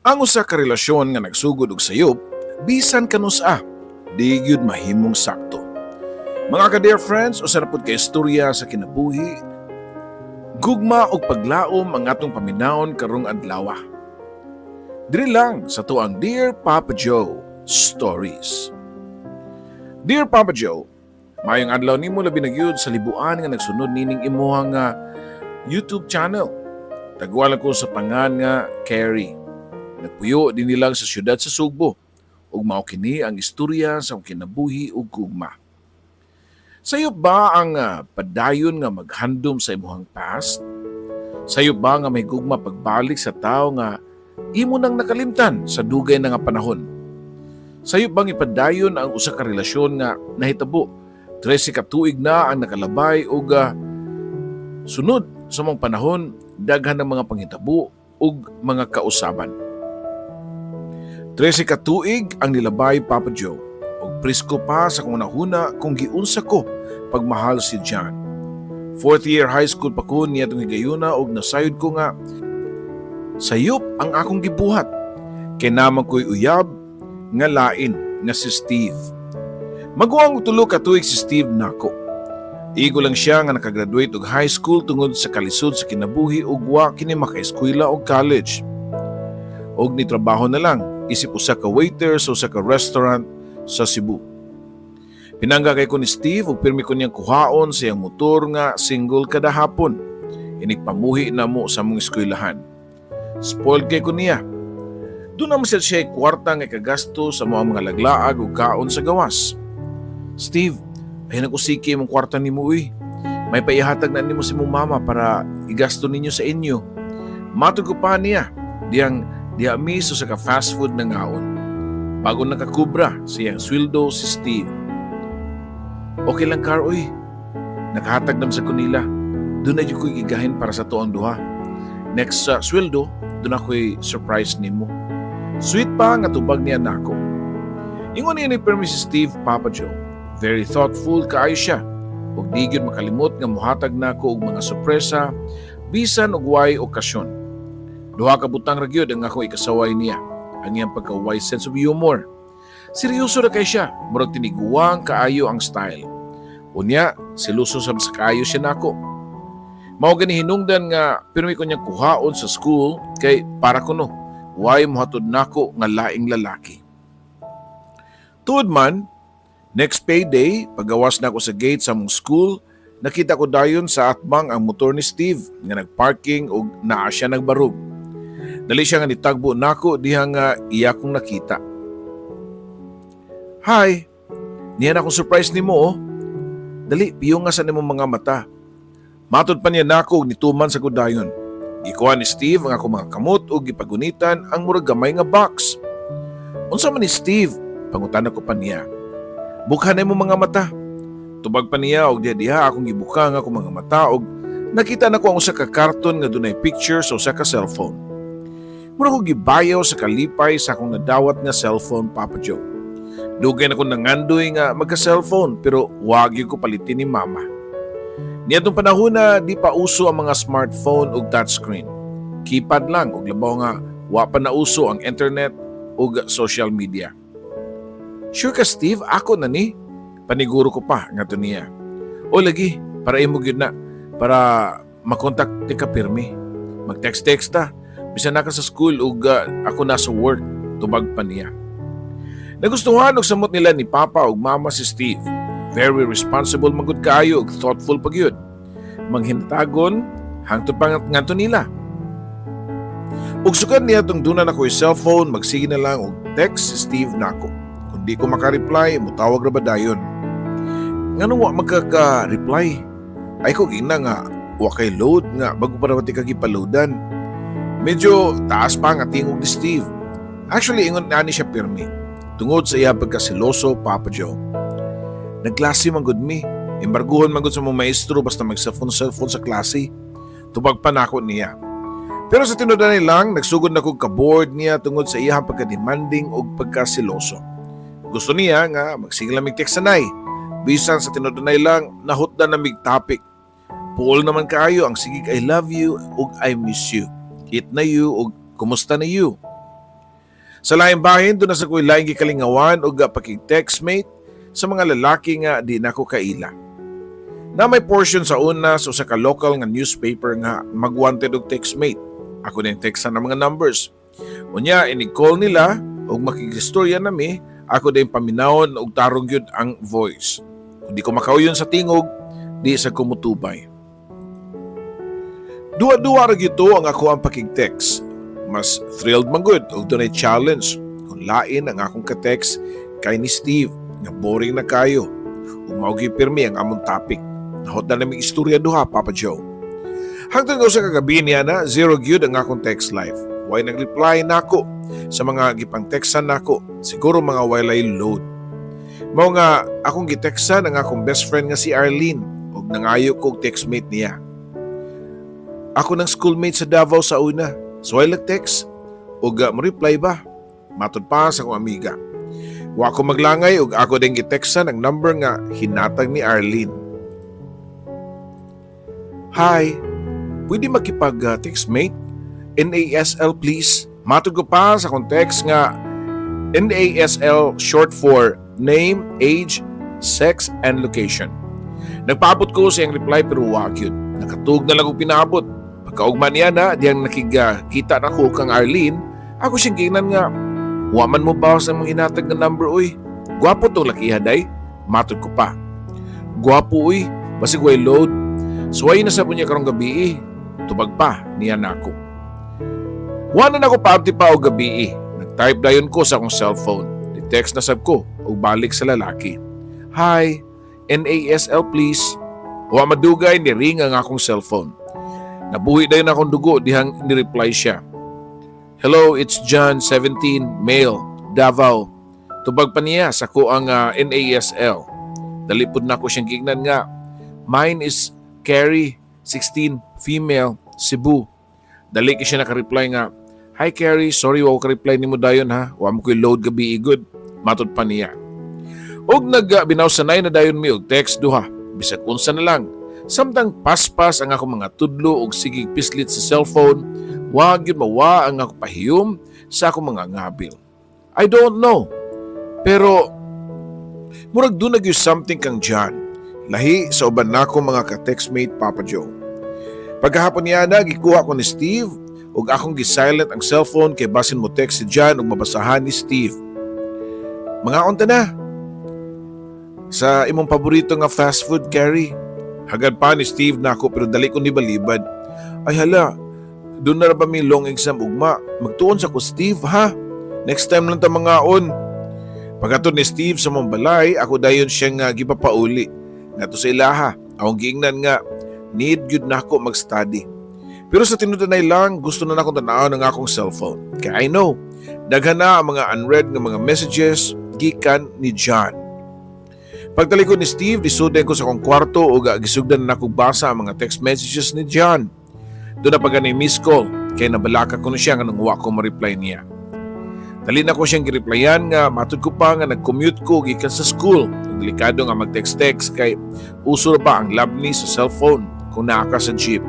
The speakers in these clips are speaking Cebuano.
Ang usa ka relasyon nga nagsugod og sayop, bisan kanus-a, di gyud mahimong sakto. Mga ka-dear friends, usa na pud ka istorya sa kinabuhi, gugma ug paglaom ang atong paminawon karong adlaw. Diri lang sa atuang Dear Papa Joe Stories. Dear Papa Joe, maayong adlaw nimo, labi na gyud sa libuan nga nagsunod nining imuhang YouTube channel. Tagwala ko sa pangan nga Carrie. Nagpuyo dinhi lang sa siyudad sa Sugbo ug mao kini ang istorya sa akong kinabuhi ug gugma. Sayop ba ang padayon nga maghandom sa imuhang past? Sayop ba nga may gugma pagbalik sa tao nga imo nang nakalimtan sa dugay na nga panahon? Sayop bang ipadayon ang usa ka relasyon nga nahitabo 13 ka tuig na ang nakalabay ug sunod sa mga panahon daghan ng mga panghitabo ug mga kausaban? 13 ka tuig ang nilabay, Papa Joe, ug presko pa sa akong hunahuna kung giunsa ko pagmahal si John. Fourth year high school pa ko niadtong higayuna ug nasayod ko nga sayop ang akong gibuhat kay naa man ko'y uyab nga lain nga si Steve. Maguwang og 3 ka tuig si Steve nako. Igo lang siya nga nakagraduate og high school tungod sa kalisod sa kinabuhi ug wa kini makaeskwela og college. Og nitrabaho na lang isip usa ka waiter sa usa ka restaurant sa Cebu. Pinangga kay ko ni Steve ug pirmi ko niyang kuhaon sa iyang motor nga single kada hapon. Inig pamuhi na mo sa among eskwelahan. Spoiled kay ko niya. Duna man sad siya kwarta nga ikagasto sa mga laglaag ug kaon sa gawas. "Steve, ay nag-usiki imong kwarta nimo uy. May paihatag na nimo sa imong mama para igasto ninyo sa inyo." Matod ko pa niya, diyang diha mi sa ka fast food na ngaon. Bago nakakubra sa iyang sweldo si Steve. "Okay lang, Car, uy. Nakahatag naman sa kanila. Duna jud ko'y gigahin para sa atuang duha. Next sa sweldo, duna ko'y surprise nimo." Sweet pa nga tubag niya nako. Ingon niya ni permi si Steve, Papa Joe. Very thoughtful kaayo siya. Ug di gyud makalimot nga muhatag nako og mga sorpresa bisan og way okasyon. Duha ka butang ra gyud ang ako ikasaway niya. Ang iyang pagka-wise sense of humor. Seryoso ra kay siya, murag tiniguang kaayo ang style. Unya, seloso sab sa kaayo siya nako. Mao gani hinungdan nga pirmi ko niyang kuhaon sa school kay para kuno way mohatod nako nga laing lalaki. Tuod man, next payday, pagawas na ako sa gate sa among school, nakita ko dayon sa atbang ang motor ni Steve nga nagparking ug naa siya nagbarog. Dali siya nga nitagbo nako diha nga iya kong nakita. "Hi, niya na akong surprise nimo oh. Dali, piyong nga sa nimong mga mata." Matod pa niya nako ug nituman sa dayon. Gikuha ni Steve ang akong mga kamot ug gipagunitan ang murag gamay nga box. "Unsa man ni, Steve?" pangutana ko pa niya. "Bukha na imong mga mata." Tubag pa niya og diha-diha akong gibuka ang akong mga mata og nakita nako ang usa ka karton nga dunay picture sa usa ka cellphone. Mura ko gibayaw sa kalipay sa akong nadawat nga cellphone, Papa Joe. Dugay na ko nangandoy nga magka-cellphone pero wag gyud ko palitin ni Mama. Niadtong panahon na di pa uso ang mga smartphone ug touchscreen. Keypad lang ug labaw nga wa pa nauso ang internet ug social media. "Sure ka, Steve, ako na ni?" Paniguro ko pa ngadto niya. "O lagi, para imo gyud na para makontak ti ka pirmi. Mag-text-text ta. Bisan na ka sa school ug ako nasa work," tubag pa niya. Nagustuhan og samot nila ni Papa ug Mama si Steve. Very responsible man gud kaayo ug thoughtful pa gyud. Manghinatagon hangtod pa ngadto nila. Ug sukad niadtong duna na ko'y cellphone, magsige na lang og text si Steve nako. Kung di ko maka-reply, mutawag ra ba dayon. "Ngano wa magkaka-reply? Ay ko gina nga wa kay load nga bago pa naman ti ka gipaloadan." Medyo taas pa nga tingog ni Steve. Actually, ingon ani siya pirmi. Tungod sa iya pagkasiloso, Papa Joe. "Nagklase man gud mi. Embarguhon man gud sa mga maestro basta mag-cellphone cellphone sa klase." Tubag pa nako niya. Pero sa tinuod lang, nagsugod na kog ka-bored niya tungod sa iyang pagka-demanding ug pagkasiloso. Gusto niya nga magsige lang mig text sanay. Bisan sa tinuod lang nahutdan na mig topic. Puol naman kaayo ang sigig "I love you" ug "I miss you." "Eat na you" ug "Kumusta na you." Sa laing bahin, duna sa ko'y laing gikalingawan og pakig-textmate sa mga lalaki nga di nako kaila. Na may portion sa una sa usa ka local nga newspaper nga mag-wanted og textmate. Ako ning textan ang mga numbers. Unya, ini-call nila og makigistorya nami, ako din paminawon og tarong gyud ang voice. Kung di ko makauyon sa tingog, di sa kumutubay. Duwa-duwa ra gyud to ang ako ang pakig-text. Mas thrilled man gud og dunay challenge kung lain ang akong ka-text kay ni Steve nga boring na kayo ug mao gyud pirmi ang among topic. Nahot na naming istorya duha, Papa Joe. Hangtod nga usa ka gabi niya na zero gyud ang akong text life. Way nag-reply nako sa mga gipang-textan nako. Siguro mga walay load. Mao nga akong gitextan ang akong best friend nga si Arlene ug nangayo ko og textmate niya. Ako ng schoolmate sa Davao sa una. So ay text ug mo-reply ba? Matod pa sa akong amiga. Wa ko maglangay ug ako din gitextan ang number nga hinatag ni Arlene. "Hi, pwede makipag textmate? NASL, please." Matod ko pa sa akong text nga NASL, short for name, age, sex, and location. Nagpaabot ko sa iyang reply pero wa gyud. Nakatug na lang og pinaabot. Pagkaugma niya na, diyang nakigkita na ko kang Arlene, ako siyang giingnan nga, "Wa man mo bawas ang mga hinatag nga number, uy. Gwapo tong lakiha day," matod ko pa. "Gwapo, uy, basig way load. Suway na sa niya karong gabi eh," tubag pa niya nako. Wa na nako paabti pa og gabi eh. Nag-type dayon ko sa akong cellphone. Di-text na sab ko og balik sa lalaki. "Hi, NASL, please." Wa madugay, ni ring ang akong cellphone. Nabuhi dayon akong dugo dihang ni-reply siya. "Hello, it's John, 17, male, Davao." Tubag pa niya sa ko ang NASL. Dali pud nako siyang giingnan nga, "Mine is Carrie, 16, female, Cebu." Dali kay siya naka-reply nga, "Hi Carrie, sorry wa ko ka-reply nimo dayon ha. Wa mo ko'y load gabi gud," matod pa niya. Og nag binawsanay na dayon mi og text duha, bisag unsa na lang. Samtang paspas ang akong mga tudlo og sigig pislit sa cellphone, wa gyud mawa ang akong pahiyom sa akong mga ngabil. I don't know. Pero murag duna gyud something kang John. Lahi sa uban nako mga ka-textmate, Papa Joe. Pagkahapon niya na, gikuha ko ni Steve ug akong gi-silent ang cellphone kay basin mo text si John ug mabasahan ni Steve. "Mga unta na sa imong paborito nga fast food, Carrie," hagad pa ni Steve nako pero dali ko ni balibad. "Ay hala, duna na ba mi long exam ugma? Magtuon sa ko, Steve, ha. Next time lang ta mangaon." Paghatod ni Steve sa mong balay, ako dayon siyang gipapauli. Ngadto sa ilaha, akong giingnan nga need gyud nako mag-study. Pero sa tinud-anay lang, gusto na nakong tanawon ang akong cellphone. Kaya I know, daghan na ang mga unread nga mga messages gikan ni John. Pagtalikod ni Steve, disuden ko sa akong kwarto ug gisugdan na nako basa ang mga text messages ni John. Duna pa gani miss call, kay nabalaka ko na siya nga nung wa ko ma-reply niya. Dali na ko siyang gireplyan nga matod ko pa nga nag-commute ko gikan sa school. Ug delikado nga mag-text-text kay uso ra ba ang labni sa cellphone kung naa ka sa jeep.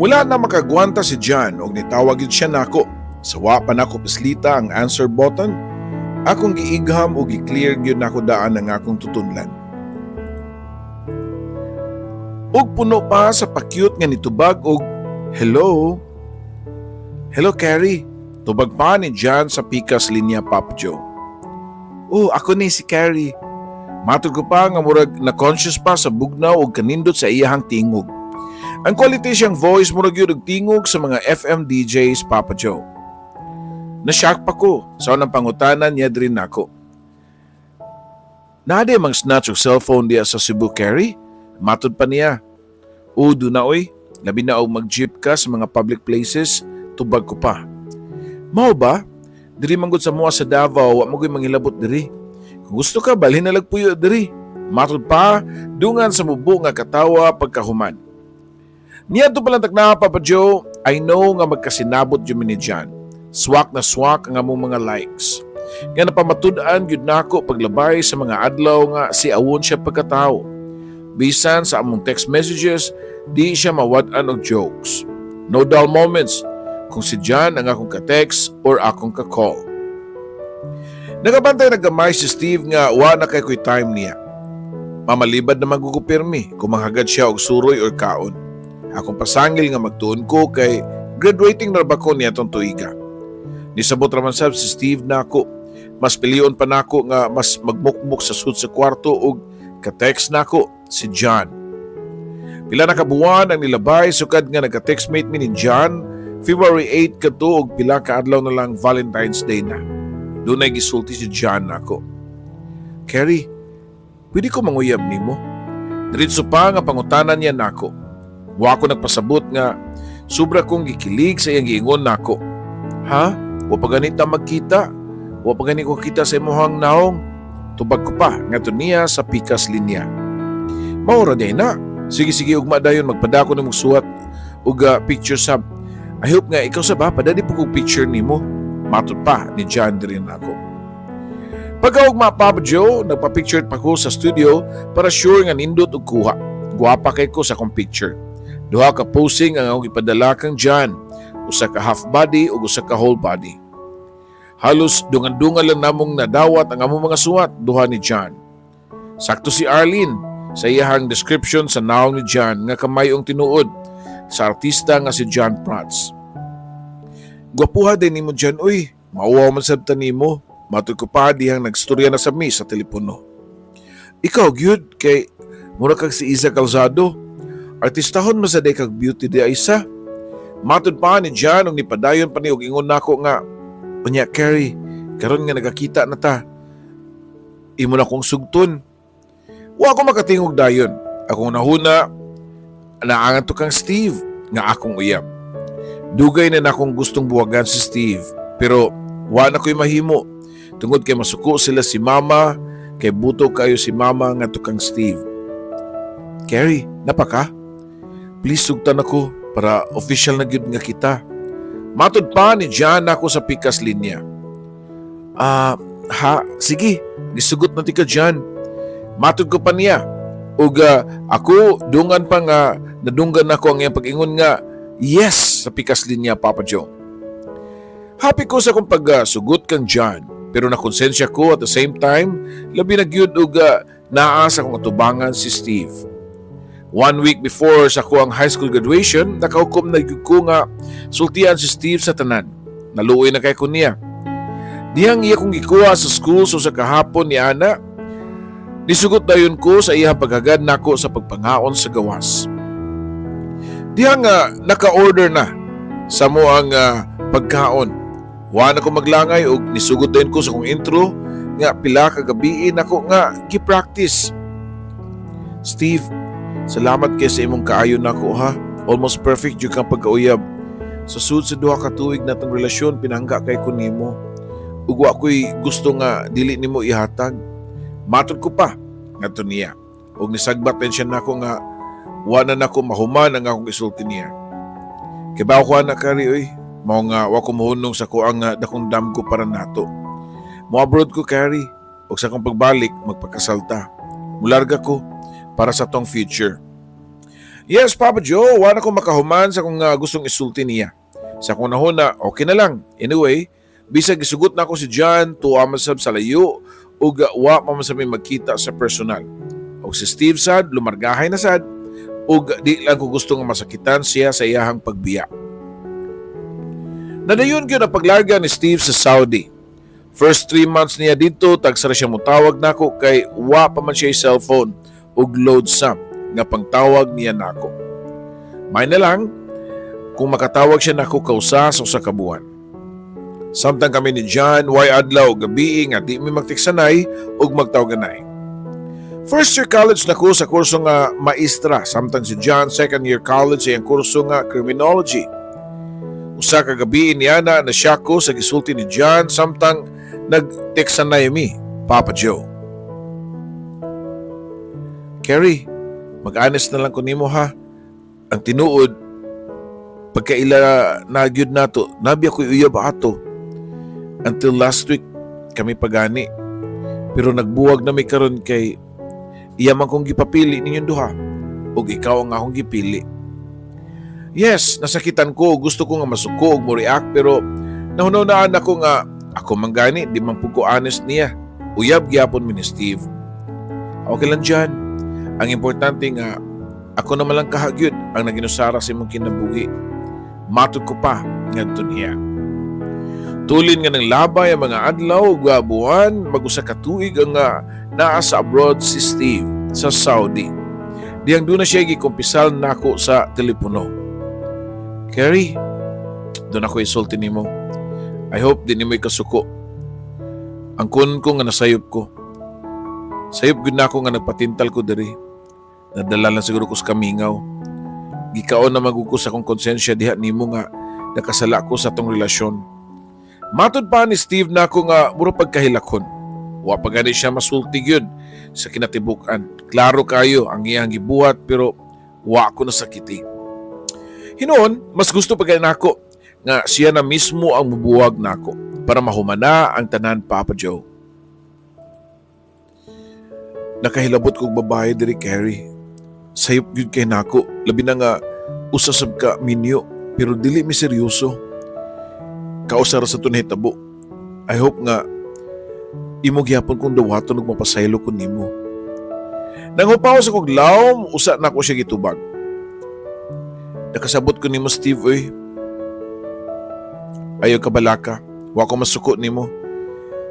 Wala na makagwanta si John og nitawag gyud siya nako. Sa wa pa nako pislita ang answer button, akong giigham og gi-clear gyud nako daan ang akong tutunlan. Ug puno pa sa pa-cute nga nitubag og "Hello." "Hello Carrie," tubag pa ni John sa pikas linya, Papa Joe. "Oh, ako ni si Carrie," matod ko pa nga murag na conscious pa sa bugnaw og kanindot sa iyahang tingog. Ang quality siyang voice, murag yun og tingog sa mga FM DJs, Papa Joe. Na-shock pa ko sa unang pangutana niya diri nako. "Naa diay mang snatch og cellphone diya sa Cebu, Carrie?" matod pa niya. "Oo, duna oy. Labi na og mag-jeep ka sa mga public places," tubag ko pa. "Mao ba? Diri man gud sa mua sa Davao, wa mo gyud mangilabot diri. Kung gusto ka, balhin na lag puyo diri," matod pa, dungan sa mubo nga katawa pagkahuman. Niadto pa lang takna, Papa Joe, I know nga magkasinabot jud mi ni John. Swak na swak ang among mga likes. Nga napamatud-an gyud nako paglabay sa mga adlaw nga si awon siya pagkatao. Bisan sa among text messages, di siya mawad-an og jokes. No dull moments. kung si John ang akong ka-text or akong ka-call. Nagabantay na gamay si Steve nga wa na kay ko'y time niya. Mamalibad na magugupirmi kung manghagad siya og suroy or kaon. Akong pasangil nga magtuon ko kay graduating na ba ko niya tong tuiga. Nisabot raman sab si Steve nako. Mas pilion pa nako nga mas magmukmuk sa sud sa kwarto og ka-text nako si John. Pila na kabuwan ang nilabay sukad nga nagka-textmate mi ni John. February 8 kadto og pila ka adlaw na lang Valentine's Day na. Dunay gisulti si John nako. "Carrie, pwede ko manguyab nimo?" Diretso pa nga pangutanan niya nako. Wa ko nagpasabot nga sobra kong gikilig sa iyang giingon nako. "Ha? Wa pa gani ta magkita? Wa pa gani ko kita sa imuhang naong?" Tubag ko pa ngadto niya sa pikas linya. "Mao ra diay na. Sige sige, ugma dayon magpadako nimo suwat ug picture sab. I hope nga ikaw sab ha, padadi po kog picture nimo." Matod pa ni John diri nako. Pagkaugma, Papa Joe, nagpa-picture pa ko sa studio para sure nga nindot og kuha. Guwapa kay ko sa akong picture. Duha ka posing ang akong ipadala kang John, usa ka half body ug usa ka whole body. Halos dungan-dungan lang namong nadawat ang among mga suwat duha ni John. Sakto si Arlene sa iyahang description sa naong ni John nga kamayong tinuod sa artista nga si John Prats. "Gwapuha din nimo, John, uy. Mauwaw man sab ta nimo." Matod ko pa dihang nagstorya na sa mi sa telepono. "Ikaw gyud kay mura kag si Iza Calzado. Artistahon man sa day kag beauty di ay isa." Matod pa ni John ug nipadayon pa ni og ingon nako nga, "Unya Carrie, karon nga nagakita na ta, imo na kong sugton." Wa ko makatingog dayon. Akong nahuna, naangan to kang Steve nga akong uyab. Dugay na nakong gustong buwagan si Steve, pero wa na ko'y mahimo tungod kay masuko sila si Mama kay buto kayo si Mama nga kang Steve. "Carrie, napaka? Please sugtan ako para official na gyud nga kita." Matod pa ni John ako sa pikas linya. "Ah, ha, sige, gisugot na ti ka, John." Matod ko pa niya. Ug ako, dungan pa nga, nadunggan ako ang iyang pag-ingon nga, "Yes," sa pikas linya, Papa Joe. Happy ko sa akong pagsugot kang John, pero nakonsensya ko at the same time, labi na gyud og naa sa akong atubangan si Steve. One week before sa ako ang high school graduation, nakahukom na gyud ko nga sultian si Steve sa tanan. Naluoy na kay ko niya. Dihang iya kong gikuha sa school so sa kahapon ni ana, nisugot dayon ko sa iyang paghagad nako sa pagpangaon sa gawas. Diha nga naka-order na sa mo ang pagkaon. Wa na ko maglangay og nisugot dayon ko sa kong intro nga pila ka gabi nako nga gi-practice. "Steve, salamat kay sa imong kaayo nako ha. Almost perfect jud kang pagkauyab. Sa sud sa 2 ka tuig natong relasyon, pinangga kay ko nimo. Ug wa ko'y gusto nga dili nimo ihatag." Matod ko pa ngadto niya. Ug nisagbat din siya nako nga wa na nako mahuman ang akong isulti niya. "Kibaw ko ana, Kari, oy. Mao nga wa ko mohunong sa kuang nga dakong damgo para nato. Mo-abroad ko, Kari. Ug sa akong pagbalik, magpakasal ta. Mularga ko para sa tong future." Yes, Papa Joe, wa na ko makahuman sa kung gustong isulti niya. Sa akong nahuna, okay na lang. Anyway, bisag gisugot na ako si John, tuwa man sab sa layo, ug wa pa man sa mi magkita sa personal. Og si Steve sad, lumargahay na sad, ug di lang ko gusto nga masakitan siya sa iyahang pagbiya. Nadayon gyud ang paglarga ni Steve sa Saudi. First 3 months niya dito, tagsa ra siya mutawag nako kay wa pa man siya cellphone ug load sam nga pangtawag niya nako. May na lang kung makatawag siya nako kausa sa usa ka buwan. Samtang kami ni John, way adlaw gabi nga di mi magtiksanay ug magtawaganay. First year college na ko sa kurso nga maestra, samtang si John second year college sa iyang kurso nga criminology. Usa ka gabi niya na nasyak ko sa gisulti ni John samtang nagteksanay mi, Papa Joe. "Kerry, mag-honest na lang ko nimo ha. Ang tinuod, pagkaila na gyud nato, nabi ako uyab ato. Until last week, kami pagani. Pero nagbuwag na mi karon kay iya man kong gipapili ninyong duha ug ikaw ang akong gipili." Yes, nasakitan ko, gusto ko nga masuko og mo react, pero nahunahunaan ako nga ako man gani, di man pud ko honest niya. Uyab gyapon mi ni Steve. Okay lang dyan. Ang importante nga ako naman lang kaha gyud ang naginusara sa imong kinabuhi. Matod ko pa ngadto niya. Tulin nga nanglabay ang mga adlaw ug buwan, mag-usa ka tuig ang naa sa abroad si Steve sa Saudi. Diyang duna siya gikumpisal nako sa telepono. "Kerry, duna koy isulti nimo. I hope di nimo ikasuko. Angkon ko nga nasayop ko. Sayop gud nako nga nagpatintal ko diri. Nadala lang siguro ko sa kamingaw. Gikaon na man gud ko sa akong konsensya diha nimo nga nakasala ko sa atong relasyon." Matod pa ni Steve nako nga mura pagkahilakon. Wa pa gani siya masulti gyud sa kinatibuk-an. Klaro kayo ang iyang gibuhat, pero wa ko nasakiti. Hinuon, mas gusto pa gani nako nga siya na mismo ang mubuwag nako para mahumana ang tanan, Papa Joe. "Nakahilabot kog babae diri, Kerry. Sayop gyud kay nako, labi na nga usa sab ka minyo, pero dili mi seryoso. Kausa ra sa to nahitabo. I hope nga imo gyapon kong dawaton ug mapasaylo ko nimo." Nanghupaw sa kog lawom, usa nako siya gitubag. "Nakasabot ko nimo, Steve, oy. Ayaw kabalaka, wa ko masuko nimo.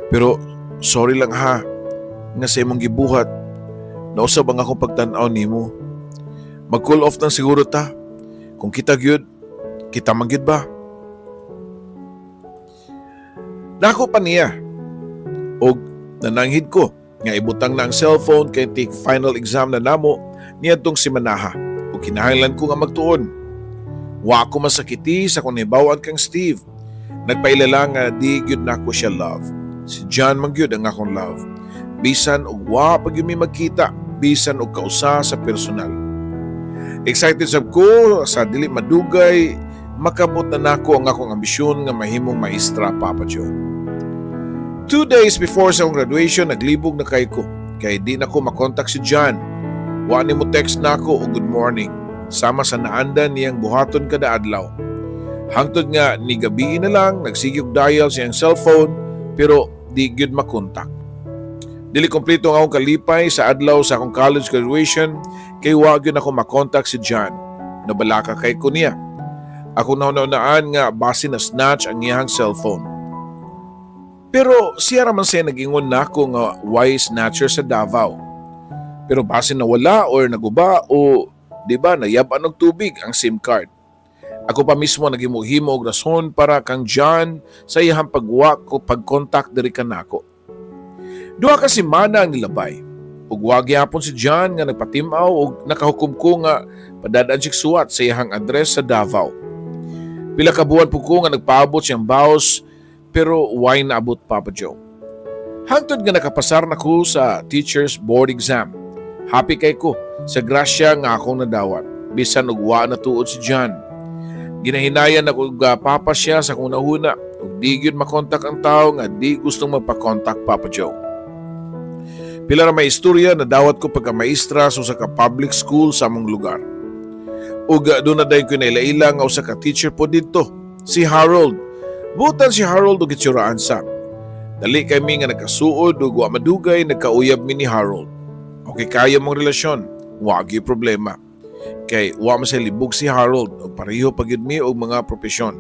Pero sorry lang ha, nga sa imong gibuhat, nausab ang akong pagtan-aw nimo. Mag-cool off nang siguro ta. Kung kita gyud, kita man gyud ba?" Nako pa niya. Og nananghid ko nga ibutang na ang cellphone kay take final exam na namo niadtong simanaha ug kinahanglan ko nga magtuon. Wa ko masakiti sa kung nahibaw-an kang Steve. Nagpailala nga di gyud nako siya love. Si John man gyud ang akong love. Bisan og wa pa gyud mi magkita, bisan og kausa sa personal. Excited sab ko sa dili madugay makabot na nako ang akong ambisyon nga mahimong maestra, Papa Joe. 2 days before sa akong graduation, naglibog na kay ko kay di na ko makontak si John. Wa ni mo text nako og good morning sama sa naandan niyang buhaton kada adlaw. Hangtod nga ni gabii na lang, nagsige og dial sa iyang cellphone pero di gyud makontak. Dili kompleto ang akong kalipay sa adlaw sa akong college graduation kay wa gyud ako makontak si John. Nabalaka kay ko niya. Ako nahunahunaan nga base na snatch ang iyang cellphone. Pero siya raman siya nag-ingon nako nga way snatcher sa Davao. Pero base na wala or naguba o di ba nayab-an og tubig ang SIM card. Ako pa mismo naghimo-himo og rason para kang John sa iyang pagwa ko pagkontak diri kanako. 2 ka semana ang nilabay. Ug wa gyapon si John nga nagpatim-aw og nakahukom ko nga padadaan siya suwat sa iyang address sa Davao. Pila ka buwan po ko nga nagpaabot siyang baos pero way naabot, Papa Joe. Hangtod nga nakapasar na ko sa teacher's board exam. Happy kay ko sa grasya nga akong nadawat. Bisan og wa na tuod si John. Ginahinayan ako og papa siya sa akong hunahuna ug di gyud makontak ang tao nga di gustong magpa-contact, Papa Joe. Pila ra may istorya na dawat ko pagka maestra sa usa ka public school sa among lugar. Ug duna dayon ko naila-ila nga usa ka teacher po didto, si Harold. Butan si Harold og itsuraan sa. Dali kami nga nagkasuod ug wa madugay nagkauyab mi ni Harold. Okay kayo mong relasyon, wa gyud problema. Kay wa man say libog si Harold ug pareho pa gyud mi og mga propesyon.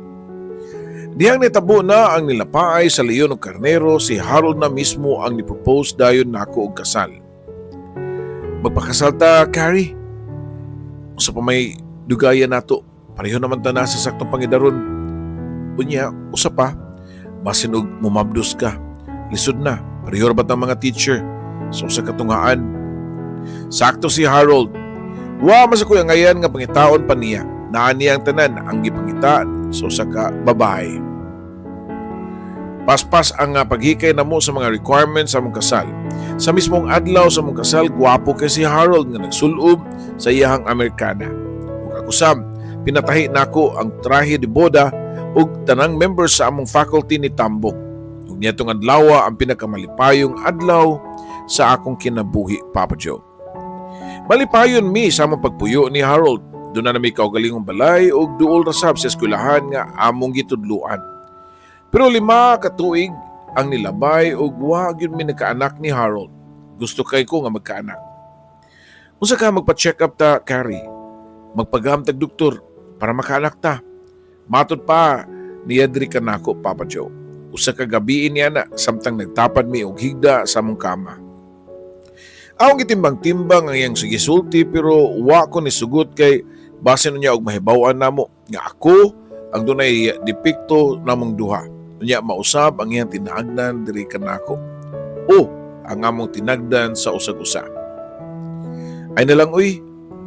Dihang nitabo na ang nilapaay sa leon og karnero, si Harold na mismo ang ni-propose dayon nako og kasal. "Magpakasal ta, Carrie. Usa pa may dugayan nato. Pareho naman ta nasa saktong pangidaron. Unya, usa pa, basin og mumabdos ka. Lisod na, pareho ra ba tang mga teacher sa usa ka tungaan?" Sakto si Harold. Wa man sa kuya ngayan nga pangitaon pa niya. Naa niya ang tanan ang gipangita sa usa ka babae. Paspas ang paghikay namo sa mga requirements sa among kasal. Sa mismong adlaw sa among kasal, gwapo kay si Harold nga nagsulob sa iyahang Amerikana. Ug ako sam, pinatahi nako ang trahe de boda ug tanang members sa among faculty ni tambong. Ug niadtong adlaw ang pinakamalipayong adlaw sa akong kinabuhi, Papa Joe. Malipayon mi sa among pagpuyo ni Harold. Duna na mi kaugalingong balay ug duol ra sab sa eskwelahan nga among gitudluan. Pero 5 ka tuig ang nilabay ug wa gyud mi nagkaanak ni Harold. Gusto kay ko nga magkaanak. "Unsa ka magpa-check up ta, Carrie? Magpagam tag doktor para makaanak ta." Matod pa niya diri kanako, Papa Joe. Usa ka gabi niya na samtang nagtapad mi og higda sa among kama. Akong gitimbang-timbang ang iyang gisulti, pero wa ko nisugot kay basin niya og mahibaw-an namo nga ako ang dunay depekto namong duha. Unya mausab ang iyang tinaagnan diri kanako o ang among tinagdan sa usag-usa. "Ay na lang uy,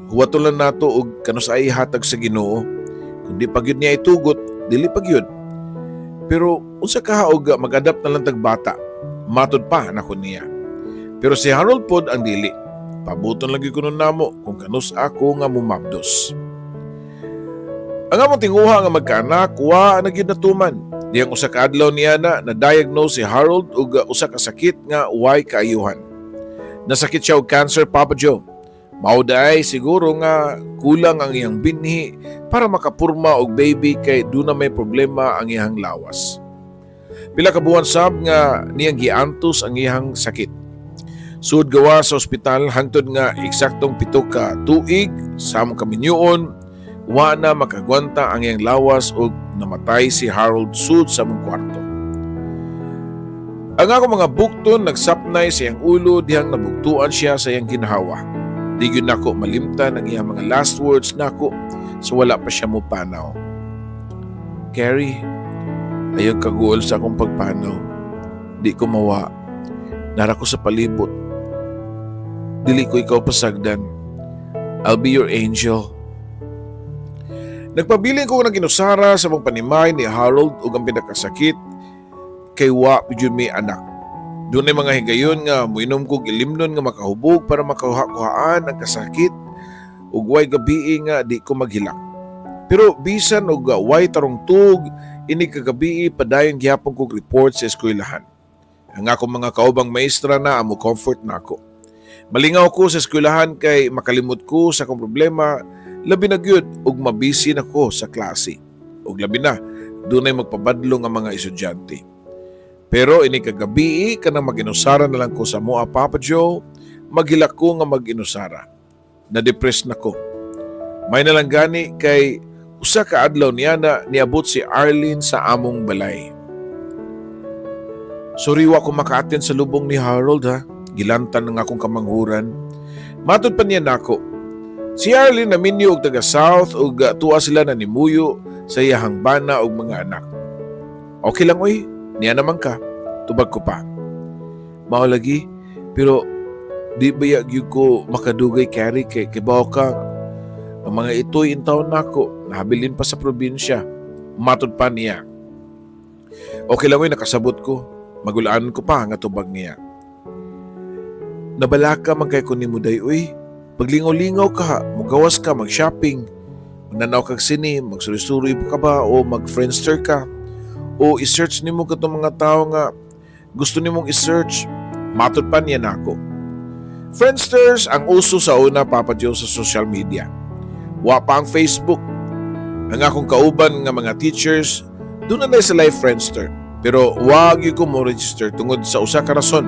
huwaton lang nato og kanus-ay hatag sa Ginoo. Kung di pa gyud niya itugot, dili pa gyud. Pero unsa ka og mag-adapt na lang tag bata?" Matod pa nako niya. Pero si Harold pod ang dili. Pabuton lagi kuno namo kung kanus ako nga mumabdos. Ang among tinguha nga magkaanak, wa na gyud natuman. Diyang usa ka adlaw niya na na-diagnose si Harold og usa ka sakit nga way kaayuhan. Nasakit siya og cancer, Papa Joe. Mao diay siguro nga kulang ang iyang binhi para makapurma og baby kay duna may problema ang iyang lawas. Pila ka buwan sab nga niyang giantos ang iyang sakit. Sud gawa sa ospital hangtod nga eksaktong 7 ka tuig sa among kaminyuon, wa na makagwanta ang iyang lawas ug namatay si Harold sud sa among kwarto. Ang ako mga bukton nagsapnay sa iyang ulo dihang nabugtuan siya sa iyang ginhawa. Di gyud nako malimtan ang iyang mga last words nako sa wala pa siya mopanaw. "Carrie, ayaw kaguol sa akong pagpanaw. Di ko mawa. Nara ko sa palibot. Dili ko ikaw pasagdan. I'll be your angel." Nagpabilin ko ng ginusara sa mong panimay ni Harold ug ang pinakasakit kay wa jud mi anak. Dunay mga higayon nga muinom kog ilimnon nga makahubog para makakuhaan ang kasakit ug way gabii nga di ko maghilak. Pero bisan og way tarong tug, ini kagabii padayon gihapon kog report sa eskwelahan. Ang akong mga kaubang maestra na ang mo comfort nako. Malingaw ko sa eskwelahan kay makalimot ko sa akong problema, labi na gyud ug mabisi na ko sa klase. Ug labi na dunay magpabadlong ang mga estudyante. Pero ini kagabii, kanang mag-inusara na lang ko sa moa, Papa Joe, maghilak ko nga mag-inusara. Na-depress na ko. May nalang gani kay usa ka adlaw niya na niabot si Arlene sa among balay. "Sorry, wa ko maka-attend sa lubong ni Harold ha." Gilantan ng akong kamanghuran. Matod pa niya nako. Si Arlene naminyo og taga South ug tuwa sila na nimuyo sa iyahang bana ug mga anak. "Okay lang oy, niya naman ka." Tubag ko pa. "Mao lagi, pero di ba gyud ko makadugay, Carrie, kay kibaw ka ang mga ito'y intawon nako, nahabilin pa sa probinsya." Matod pa niya. "Okay lang oy, nakasabot ko. Magulaan ko pa," nga tubag niya. "Nabalaka man kay ko nimo day uy. Paglingaw-lingaw ka, mugawas ka, mag-shopping, magnanaw kag sine, magsuri-suri ka ba o mag-Friendster ka o i-search nimo katong mga tao nga gusto nimong i-search." Matod pa niya nako. Friendsters ang uso sa una, Papa Joe, sa social media. Wa pa ang Facebook. Ang akong kauban nga mga teachers, duna na sila Friendster. Pero wag gyud ko mo register tungod sa usa ka rason.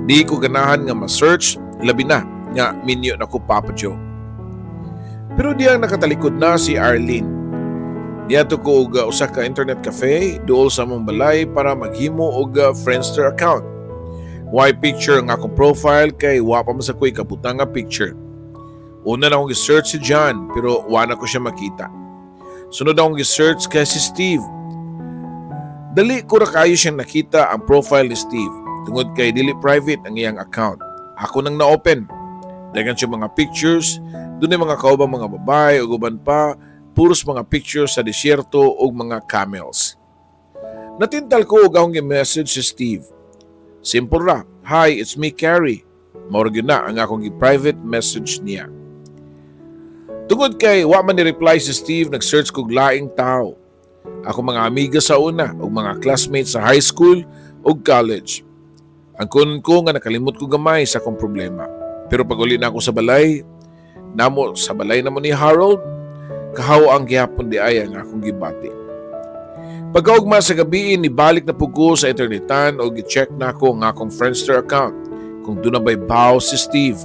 Di ko ganahan nga ma-search, labi na nga minyo na ko, Papa Joe. Pero diyang nakatalikod na si Arlene, niadto ko og usa ka internet cafe duol sa among balay para maghimo og Friendster account. Way picture ang akong profile kay wa pa man sa ko'y kabutang nga picture. Una na akong gi-search si John, pero wa na ko siya makita. Sunod akong gi-search kay si Steve. Dali ko ra kayo siyang nakita ang profile ni Steve tungod kay dili private ang iyang account. Ako nang na-open. Daghan siya mga pictures, dunay mga kaubang mga babae ug uban pa, puros mga pictures sa disyerto ug mga camels. Natintal ko ug akong gi-message si Steve. Simple ra, "Hi, it's me, Carrie." Mao ra gyud na ang akong gi-private message niya. Tungod kay wa man ni reply si Steve, nag-search kog laing tao. Ako mga amiga sa una ug mga classmates sa high school ug college. Ang kunon ko nga nakalimot ko gamay sa akong problema. Pero pag uli na ako sa balay, Namo sa balay namo ni Harold, kahaw ang gihapon di ay ang akong gibati. Pagkaugma sa gabi, nibalik na pud ko sa internetan o gi-check na ako ang akong Friendster account kung duna ba'y baw si Steve.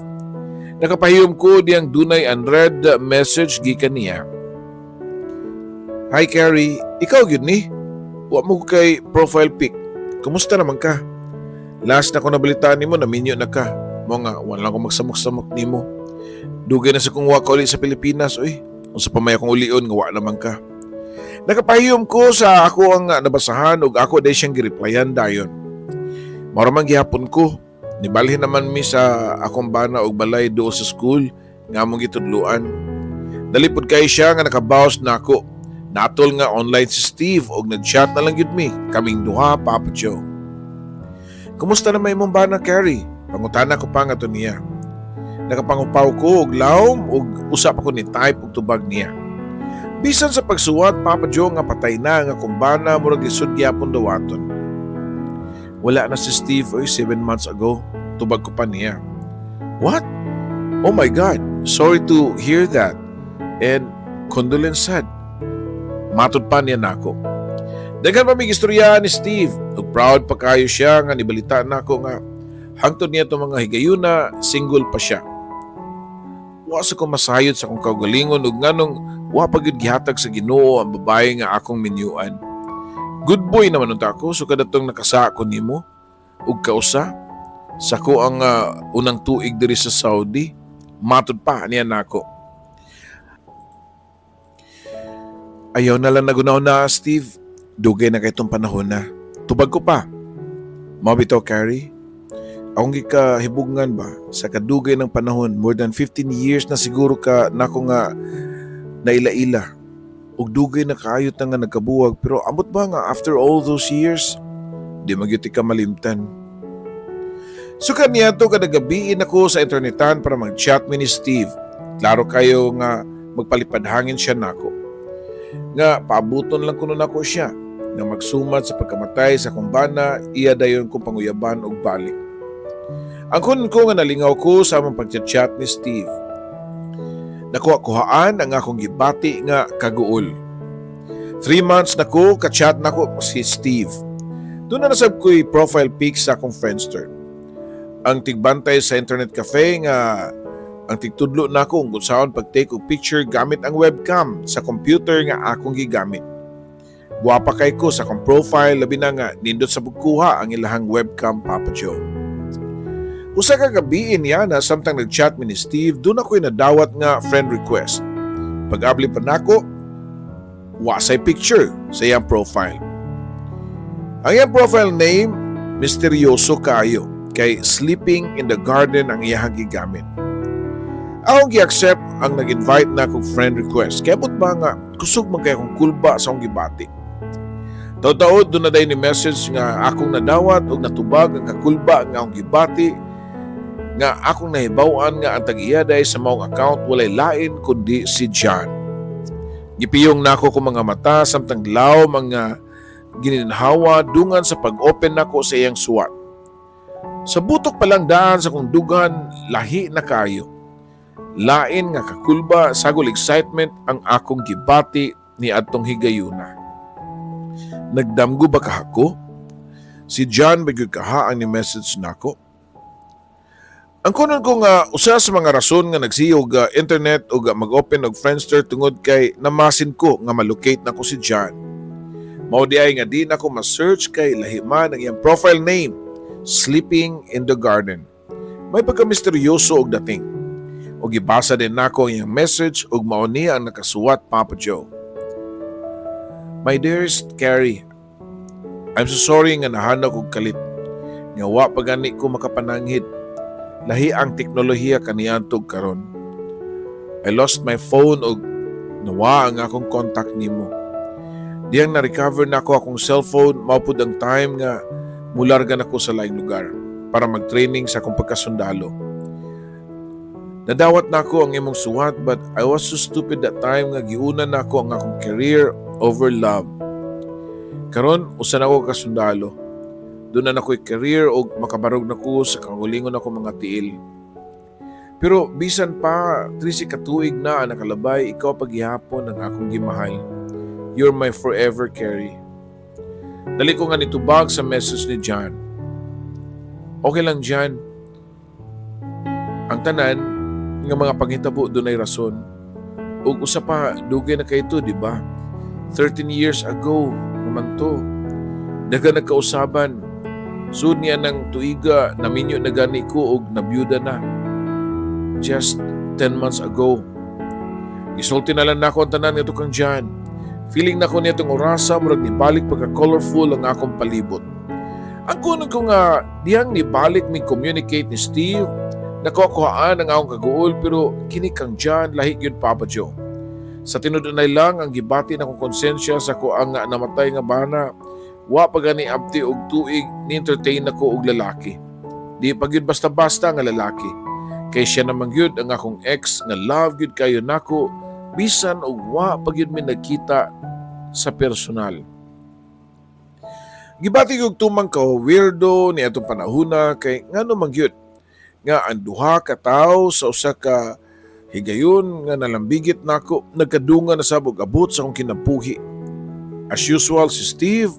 Nakapahiyom ko diyang dunay unread message gikan niya. "Hi Carrie, ikaw gyud ni? Wa mo kay profile pic. Kumusta naman ka? Last na ko nabalitaan nimo, naminyo na ka. Mao nga wala ko magsamok-samok nimo. Dugay na sa kong wa ka uli sa Pilipinas, oy. Unsa pa may akong ulion nga wa naman ka?" Nakapahiyom ko sa ako ang nabasahan ug ako day siyang gireplyan dayon. Mao man gihapon ko. Nibalhin naman mi sa akong bana og balay duol sa school nga among gitudluan. Dali pud kay siya nga nakabawas na ako. Natol nga online si Steve og nag-chat na lang gyud mi kaming duha, Papa Joe. "Kumusta na may imong bana, Carrie?" Pangutana ko pa nga to niya. Nakapangupaw ko og lawom ug usa pa ko ni type og tubag niya. Bisan sa pagsuwat, Papa Joe, nga patay na nga akong bana, murag lisod gyapon dawaton. "Wala na si Steve oy, 7 months ago," tubag ko pa niya. "What? Oh my God, sorry to hear that. And condolence sad," matod pa niya nako. Daghan pa may istorya ni Steve. Ug proud pa kayo siya nga nibalita nako nga hangtod niya itong mga higayuna, single pa siya. Wa sa ko masayod sa akong kaugalingon ug nganong wa pa gyud gihatag sa Ginoo ang babae nga akong minyuan. Good boy naman unta ako so kadatong nakasa ko nimo ug kausa sa ko ang unang tuig diri sa Saudi, matod pa niya nako. "Ayaw na lang nagunaw na, Steve. Dugay na kay itong panahon na," tubag ko pa. "Mao bitaw, Carrie. Akong gikahibugnan ba sa kadugay ng panahon, more than 15 years na siguro ka nako nga naila-ila. Ug dugay na kaayo ta nga nagkabuwag, pero amot ba nga after all those years, di magyud ka malimtan." So kaniya to kada gabiin ako sa internetan para mag-chat mi ni Steve. Klaro kayo nga magpalipad hangin siya nako. Nga paabuton lang kuno nako siya nga magsumat sa pagkamatay sa akong bana, iya dayon kong panguyaban og balik. Ang kunon ko nga nalingaw ko sa among pagchat-chat ni Steve. Nakuha kuhaan ang akong gibati nga kaguol. 3 months na ko ka-chat nako si Steve. Duna na sab ko'y profile pic sa akong Friendster. Ang tigbantay sa internet cafe nga ang tigtudlo nako kung unsaon pag-take og picture gamit ang webcam sa computer nga akong gigamit. Guwapa kay ko sa akong profile, labi na nga nindot sa pagkuha ang ilahang webcam, Papa Joe. Usa ka gabi niya na samtang nag-chat mi ni Steve, duna ko'y nadawat nga friend request. Pag-abli pa nako, wa say picture sa iyang profile. Ang iyang profile name, misteryoso kaayo, kay "Sleeping in the Garden" ang iyang gigamit. Akong gi-accept ang nag-invite na akong friend request. Kaya but ba nga, kusog man kay akong kulba sa akong gibati. Taud-taud duna day ni message nga akong nadawat ug natubag ang kakulba nga akong gibati nga akong nahibaw-an nga ang tag-iya day sa maong account walay lain kundi si John. Gipiyong nako ko mga mata samtang law mga gininhawa dungan sa pag-open nako sa iyang suwat. Sa butok pa lang daan sa kong dugan, lahi na kayo. Lain nga kakulba, sagol excitement ang akong gibati ni adtong higayuna. Nagdamgo ba kahako? Si John ba gyud kaha ang ni message nako? Ang kunon ko nga usa sa mga rason nga nagsige og internet ug mag-open og Friendster tungod kay namasin ko nga malocate nako si John. Mao di ay nga di nako ma-search kay lahi man ang iyang profile name, "Sleeping in the Garden." May pagka-misteryoso og dating. Og gibasa din nako ang iyang message ug mao ni ang nakasuwat, Papa Joe. "My dearest Carrie, I'm so sorry nga nahanap og kalit. Nga wa pa gani ko makapananghid. Lahi ang teknolohiya kaniadto karon. I lost my phone ug nawa ang akong contact nimo. Diyang na-recover nako akong cellphone, mao pud ang time nga mularga nako sa laing lugar para mag-training sa akong pagkasundalo. Nadawat nako ang imong suwat, but I was so stupid that time nga giuna nako ang akong career over love. Karon usa na ko ka sundalo. Duna na ko'y career og makabarog na ko sa kaugalingon ako mga tiil. Pero bisan pa 13 ka tuig na ang nakalabay, ikaw pa gihapon ang akong gimahal. You're my forever, Carrie. Dali ko nga nitubag sa message ni John. "Okay lang, John. Ang tanan nga mga panghitabo dunay rason. Ug usa pa, dugay na kaayo to, di ba? 13 years ago naman to. Daghan nagkausaban. Sud niya ng tuiga, naminyo na gani ko og nabiyuda na. Just 10 months ago." Gisulti na lang nako ang tanan ngadto kang John. Feeling nako niadtong orasa, murag nibalik pagka colorful ang akong palibot. Ang kuno ko nga dihang nibalik mi communicate ni Steve, nakuha-kuhaan ang akong kaguol, pero kini kang John lahi gyud, Papa Joe. Sa tinud-anay lang ang gibati na akong konsensya sa ko ang nga namatay nga bana, wa pa gani abti og tuig ni entertain nako og lalaki. Di pa gyud basta-basta nga lalaki. Kay siya naman gyud ang akong ex nga love gyud kayo nako bisan og wa pa gyud mi nagkita sa personal. Gibati og tumang ka weirdo ni atong panahona kay ngano man gyud nga ang duha ka tawo sa usa ka higayon nga nalambigit nako nagkadungan na sab og abot sa akong kinabuhi. As usual, si Steve,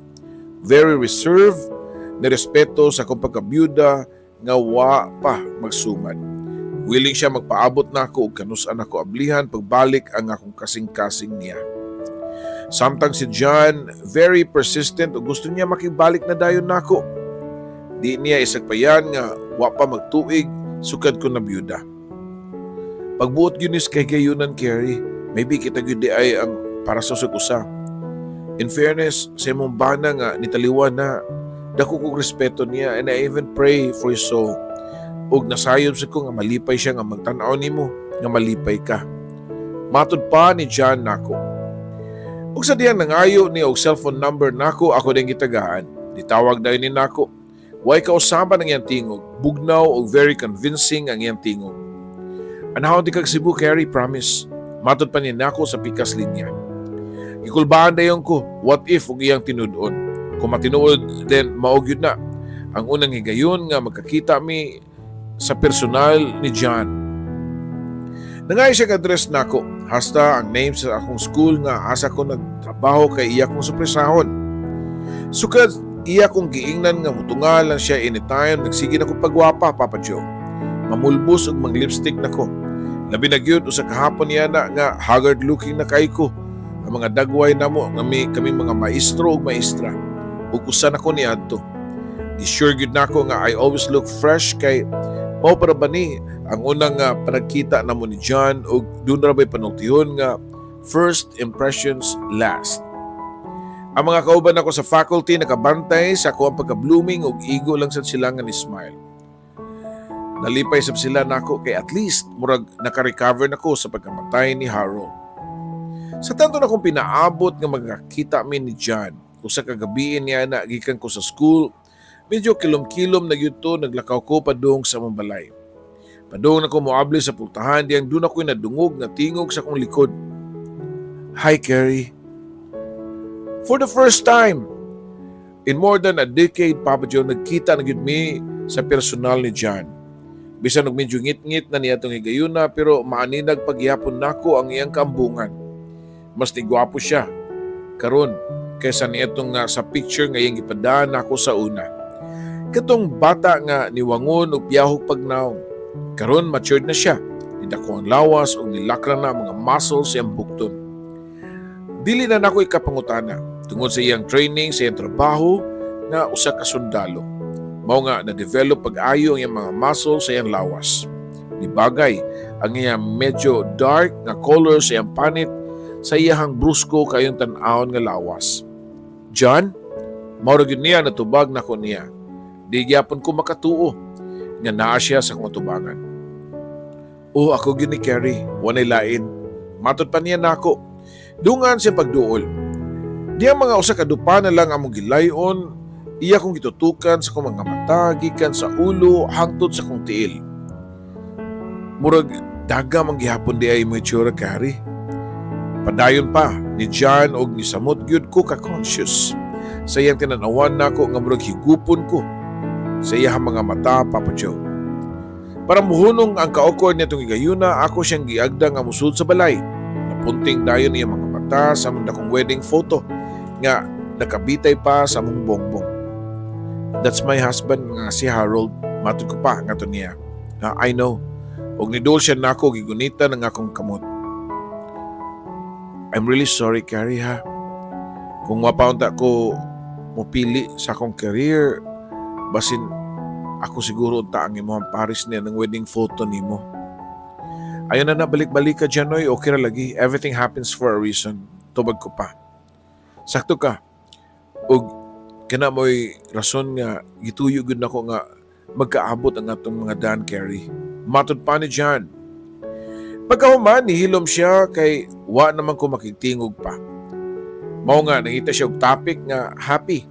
very reserved, nirespeto sa akong pagkabyuda nga wa pa magsumad. Willing siya magpaabot nako og kanus-an ako ablihan pagbalik ang akong kasing-kasing niya. Samtang si John, very persistent ug gusto niya makibalik na dayon nako. Di niya isagpayan nga wa pa magtuig sukad ko nabiyuda. "Pagbuot gyud ni kay gayunan, Carrie, maybe kita gyud diay ang para sa usag usa. In fairness, sa imong bana nga nitaliwan na, dako kong respeto niya and I even pray for his soul. Ug nasayob sa ko nga malipay siya nga magtan-aw nimo nga malipay ka." Matod pa ni John nako. Ug sa diyang nangayo ni og cellphone number nako, ako din gitagaan. Ditawag dayon ni nako. Way kausaban ang iyang tingog, bugnaw ug very convincing ang iyang tingog. "Anhawon di kag Cebu, Carrie, promise." Matod pa niya nako sa pikas linya. Gikulbaan dayon ko, what if ug iyang tinud-on? Kung matinuod, then mao gyud na ang unang higayon nga magkakita mi sa personal ni John. Nangayo siya address nako, hasta ang name sa akong school nga asa ko nagtrabaho kay iya kong surpresahon. Sukad iya kong giingnan nga mutunga lang siya anytime, nagsige na ko pagwapa, Papa Joe. Mamulbos ug mang lipstick nako. Labi na gyud usa ka hapon niya na nga haggard looking na kay ko. Ang mga dagway namo nga mi kaming mga maestro ug maestra. Ug usa na ko niadto. Gi-sure gyud nako nga I always look fresh kay mao para ba ni ang unang panagkita namo ni John ug doon ra ba'y panultihon nga first impressions last. Ang mga kauban nako sa faculty nakabantay sa ako ang pagka-blooming ug igo lang sad sila nga ni smile. Nalipay sab sila nako kay at least murag naka-recover nako sa pagkamatay ni Harold. Sa tanto na kong pinaabot nga magkakita mi ni John, usa ka gabi niya na gikan ko sa school, medyo kilom-kilom na gyud to, naglakaw ko padung sa among balay. Padung na ko moabli sa pultahan diyang doon ako'y nadungog nga tingog sa akong likod. "Hi, Carrie." For the first time in more than a decade, Papa Joe, nagkita na gyud mi sa personal ni John. Bisan og medyo ngit-ngit na niya itong higayuna, pero maaninag pagyapon nako ang iyang kaambungan. Mas nigwapo siya karon kaysa niitong nga sa picture nga iyang gipadaan nako sa una. Katong bata nga niwangon og piyahok pagnaong. Karon matured na siya. Nidako ang lawas ug nilakra na ang mga muscles sa iyang bukton. Dili na nako ikapangutana tungod sa iyang training sa iyang trabaho nga usa ka sundalo. Mao nga na-develop pag-ayo ang iyang mga muscles sa iyang lawas. Nibagay ang iyang medyo dark nga color sa iyang panit sa iyahang brusko kayong tan-awon nga lawas. "John," mao ra gyud niya natubag nako niya. Di gyapon ko makatuo nga naa siya sa akong atubangan. "Oh, ako gyud ni Carrie, walay lain." Matod pa niya nako. Dungan siya pagduol. Di ang mga usa ka dupa na lang among gilayon, iya kong gitutukan sa akong mga mata gikan sa ulo hangtod sa akong tiil. "Murag daga man gihapon di ay mo itsura, Carrie." Padayon pa ni John og nisamot gyud ko ka-conscious. Sa iyang tinanawan nako nga murag higupon ko sa iyang mga mata, Papa Joe. Para muhunong ang ka-awkward nitong higayuna, ako siyang giagda nga musud sa balay. Napunting dayon iyang mga mata sa among dakong wedding photo nga nakabitay pa sa among bongbong. "That's my husband nga si Harold," matud ko pa ngadto niya. "Ah, I know." Og nidol siya nako, gigunitan ang akong kamot. "I'm really sorry, Carrie, ha. Kung wa pa unta ko mopili sa akong career, basin ako siguro unta ang imong pares niya ng wedding photo nimo." "Ayaw na na balik-balik ka dyan, oy. Okay ra lagi. Everything happens for a reason," tubag ko pa. "Sakto ka. Og kana mo'y rason nga gituyo gud nako nga magkaabot ang atong mga daan, Carrie," matud pa ni John. Pagkahuman, nihilom siya kay wa naman ko makigtingog pa. Mao nga nangita siya og topic nga happy.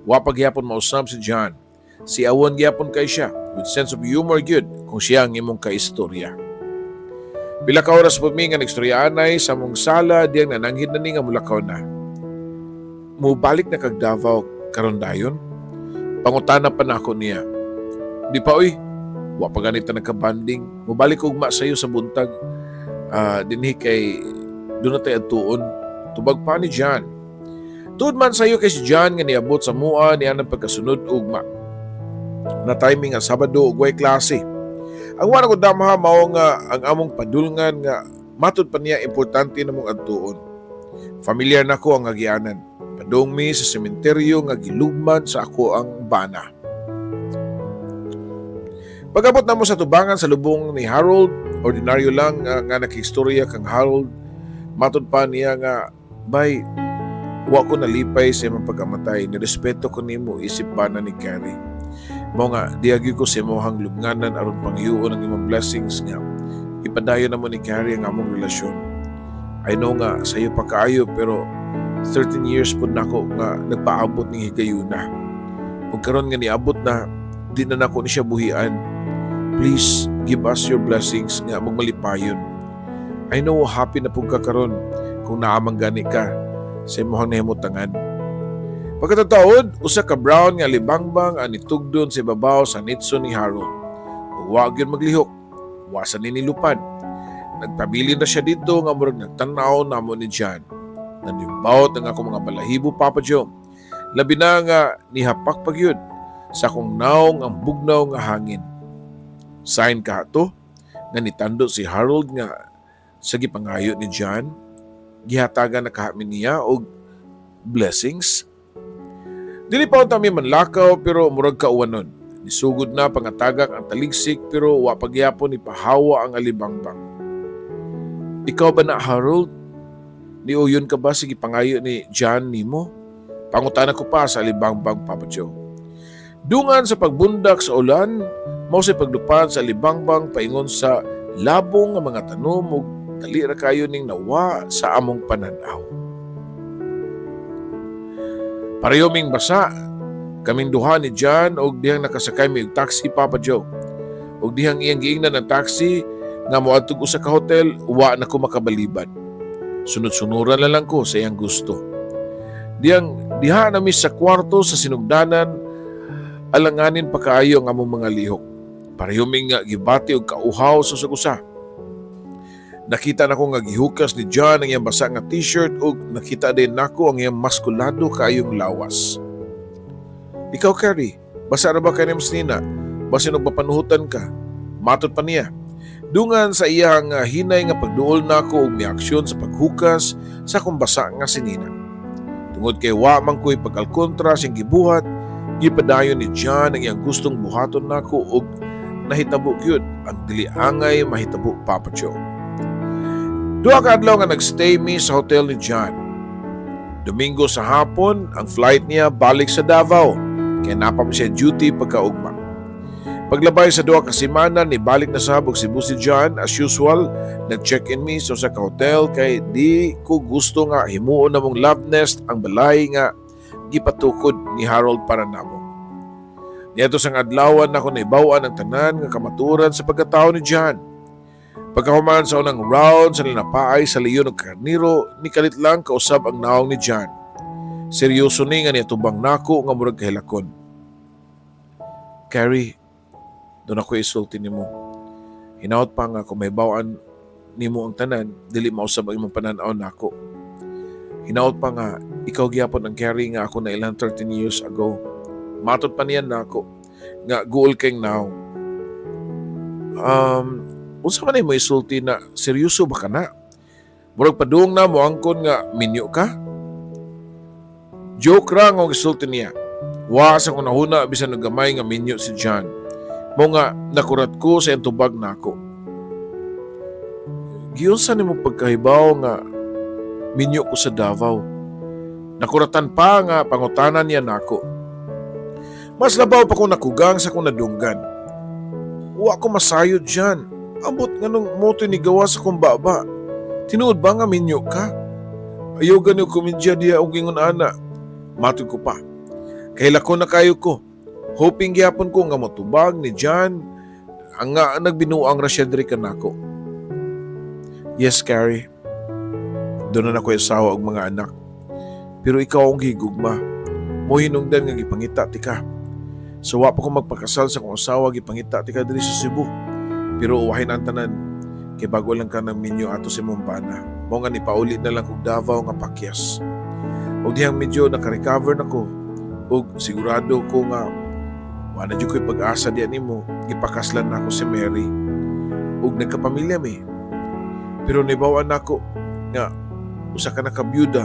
Wa pa gihapon mausab si John. Siawon gihapon kay siya with sense of humor gyud kung siya ang imong kaistorya. Pila ka oras po mi nga nagstoryaanay sa among sala diyang nananghid na ni nga mulakaw na. "Mubalik na kag Davao karon dayon?" pangutana pa nako niya. "Di pa oy. Wa pa ganita nagka-bonding. Mubalik ko ugma sayo sa buntag. Dinhi kay duna tay adtuon," tubag pa ni John. Tuod man sayo kay si John nga niabot sa mua niya ng pagkasunod ugma. Na timing nga Sabado ug way klase. Ang wala ko damaha mao nga ang among padulngan nga matud pa niya importante namong adtuon. Familiar nako ang agianan. Padung mi sa sementeryo nga gilugman sa ako ang bana. Pag-abot namo sa tubangan sa lubong ni Harold, ordinaryo lang nga nakistorya kang Harold. Matud pa niya nga, "Bay, wa ko nalipay sa imong pagkamatay. Nirespeto ko nimo isip bana ni Carrie. Mao nga, diagi ko sa imong lubnganan aron pangyuon ang imong blessings nga ipadayon namo ni Carrie ang among relasyon. I know nga sayo pa kaayo pero 13 years pud nako nga nagpaabot ning higayuna. Ug karon nga niabot na, di na nako ni siya buhian. Please give us your blessings nga magmalipayon. I know happy na pud ka karon kung naamang gani ka sa imong nahimutangan." Pagkatataod, usa ka brown nga libangbang ang nitugdon sa ibabaw sa nitso ni Harold. Ug wa gyud maglihok, wa sa ninilupad. Nagpabilin na siya dito nga murag nagtan-aw namo ni John. Nanimbawot ang akong mga balahibo, Papa Joe. Labi na nga nihapak pagyud sa akong naong ang bugnaw nga hangin. Sign kaha to nga nitando si Harold nga sa gipangayo ni John, gihatagan na kaha mi niya og blessings. Dili pa unta mi manlakaw pero murag kauwanon. Nisugod na pangatagak ang taligsik pero wa pagyapon ni pahawa ang alibangbang. "Ikaw ba na, Harold? Niuyon ka ba sa gipangayo ni John nimo?" pangutana ko pa sa alibangbang, Papa Joe. Dungan sa pagbundak sa ulan, mao sa paglupad sa alibangbang paingon sa labong nga mga tanom ug dali ra kayo ning nawa sa among pananaw. Pareho ming basa kaming duha ni John og dihang nakasakay mi og taxi, Papa Joe. Og dihang iyang giingnan ang taxi nga moadtog usa ka hotel, wa na ko makabalibad. Sunod-sunuran na lang ko sa iyang gusto. Dihang diha na mi sa kwarto sa sinugdanan, alanganin pa kaayo ang among mga lihok. Pareho mi nga gibati og kauhaw sa usag usa. Nakita nako nga gihukas ni John ang iyang basa nga t-shirt ug nakita din nako ang iyang maskulado kaayong lawas. "Ikaw, Carrie, basa ra ba kay nina? Basin og mapanuhutan ka," matud pa niya. Dungan sa iyang hinay nga pagduol nako og miaksyon sa paghukas sa akong basa nga sinina. Tungod kay wa man ko'y pag-alkontra sa iyang gibuhat, gipadayon ni John ang iyang gustong buhaton nako og nahitabo gyud ang dili angay mahitabo, Papa Joe. 2 ka adlaw nga nagstay mi sa hotel ni John. Domingo sa hapon, ang flight niya balik sa Davao, kay naa pa man siya duty pagkaugma. Paglabay sa 2 ka semana, nibalik na sab og Cebu si John. As usual, nag-check-in mi sa usa ka hotel kay di ko gusto nga himuon namong love nest ang balay nga gipatukod ni Harold para namo. Niadto sang adlawan nako naibaw-an ang tanan nga kamatuoran sa pagkatao ni John. Pagkahuman sa unang round sa linapaay sa leon ug karniro, nikalit lang kausab ang naong ni John. Seryoso ni nga niatubang nako nga murag kahilakon. "Carrie, Duna koy isulti nimo. Hinaot pa nga kung mahibaw-an nimo ang tanan, dili mausab ang imong panan-aw nako. Hinaot pa nga ikaw gyapon ang Carrie nga ako nailhan 13 years ago. Matod pa niya nako nga guol kay now. Unsa man mo isulti na, seryoso ba ka na? Murag padung na mo angkon nga minyo ka? Joke ra nga isulti niya. Wa sa akong nahuna bisan og gamay nga minyo si John. Mao nga nakurat ko sa iyang tubag nako. Giunsa nimo pagkahibaw nga minyo ko sa Davao? Nakuratan pa nga pangutanan niya nako. Mas labaw pa ko nakugang sa akong nadunggan. Wa ko masayod diyan. Ambot nganong mao to'y nigawa sa akong baba. Tinuod ba nga minyo ka? Ayaw gani og komedya diha og ingon ana. Matod ko pa. Kahilakon na kayo ko. Hoping gyapon ko nga motubag ni John ang nga nagbinuang ra siya diri kanako. Yes, Carrie. Duna na ko'y asawa og mga anak. Pero ikaw ang gigugma. Mao hinungdan nga gipangita tika. So wa pa ko magpakasal sa akong asawa, gipangita tika diri sa Cebu. Pero uwahin ang tanan kay bago lang ka ng minyo ato sa imong bana. Mao nga nipauli na lang kog Davao nga pakyas. Og dihang medyo naka-recover na ko og sigurado ko nga wa na jud ko'y pag-asa diya nimo, gipakaslan nako si Mary ug nagkapamilya mi. Pero nibaw-an nako nga usa ka nakabyuda,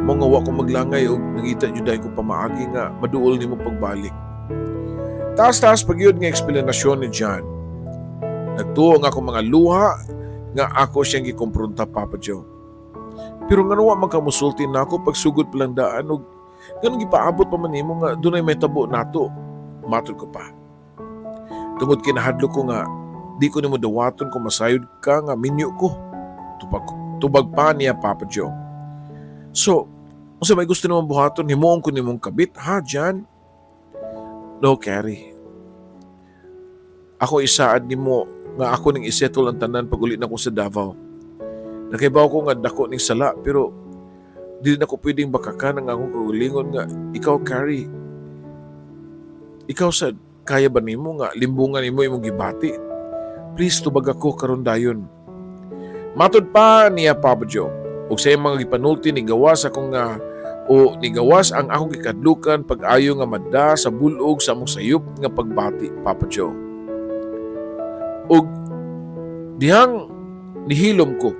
mao nga wa ko maglangay og nangita jud ko pamaagi nga maduol nimo pagbalik. Taas-taas pa gyud nga eksplanasyon ni John. Nagtuo nga akong mga luha nga ako siyang gikompronta, Papa Joe. Pero ngano wa man ka musulti nako pagsugod pa lang daan og nganong gipaabot pa man nimo nga dunay mahitabo nato? Matod ko pa. Tungod kinahadlok ko nga di ko nimo dawaton kung masayod ka nga minyo ko. Tubag pa niya, Papa Joe. So, unsa may gusto nimong buhaton, himuon ko nimong kabit, ha, John? No, Carrie. Ako isaad nimo nga ako ning isettle ang tanan pag uli nako sa Davao. Nakahibaw ko nga dako ning sala, pero dili na ko pwedeng bakakan ang akong kaugalingon nga ikaw, Carrie. Ikaw sad, kaya ba nimo nga limbungan nimo imong gibati? Please, tubag ako karon dayon. Matod pa niya, Papa Joe. Ug sa iyang mga gipanulti, ni gawas akong nga o nigawas ang akong gikadlukan pag-ayo nga madda sa bulog sa among sayop nga pagbati, Papa Joe. Ug dihang nihilom ko,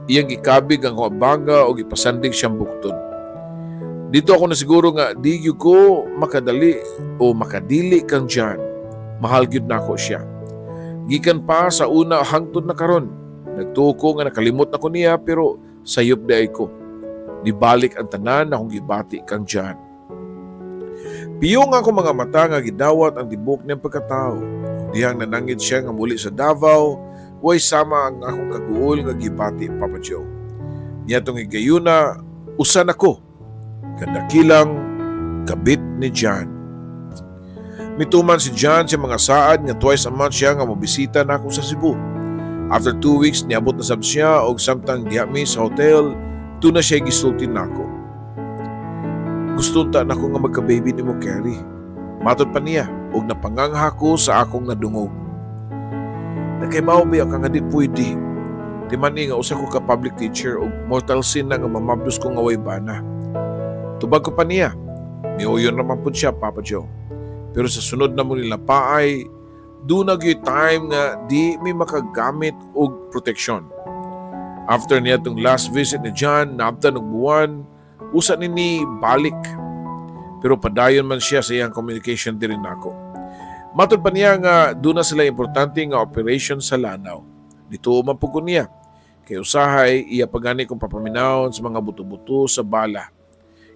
iyang gikabig ang akong banga og ipasandig siyang bukton. Dito ako na siguro nga di gyud ko makadali o makadili kang John. Mahal gyud nako siya. Gikan pa sa una hangtod na karon. Nagtuo ko nga nakalimot na ko niya, pero sayop diay ko. Nibalik ang tanan na akong gibati kang John. Piyong ako mga mata nga gidawat ang tibok niyang pagkatao. Dihang nanangid siya nga muli sa Davao, way sama ang akong kaguol nga gibati, Papa Joe. Niadtong higayuna, usa na ko kadakilang kabit ni John. Mituman si John sa mga saad nga twice a month siya nga mobisita nako sa Cebu. After 2 weeks, niabot na sab siya og samtang diha mi sa hotel, duna siya gisulti nako. "Gusto unta nako nga magka-baby nimo, Carrie." Matod pa niya og napangangha ko sa akong nadungog. Nakahibaw ba ka nga di pwede? Di man ni nga usa ko ka public teacher og mortal sin na nga mamabdos ko nga way bana. Tubag ko pa niya. Miuyon naman pud siya, Papa Joe. Pero sa sunod na mo nila paay, duna gyud time nga di mi makagamit og proteksyon. After niya tong last visit ni John, naabtan og buwan, usa ni ni balik. Pero padayon man siya sa iyang communication diri nako. Matod pa niya nga duna sila importante nga operation sa Lanao. Dito man pud ko niya. Kay usahay iya pagani kong papaminawon sa mga buto-buto sa bala.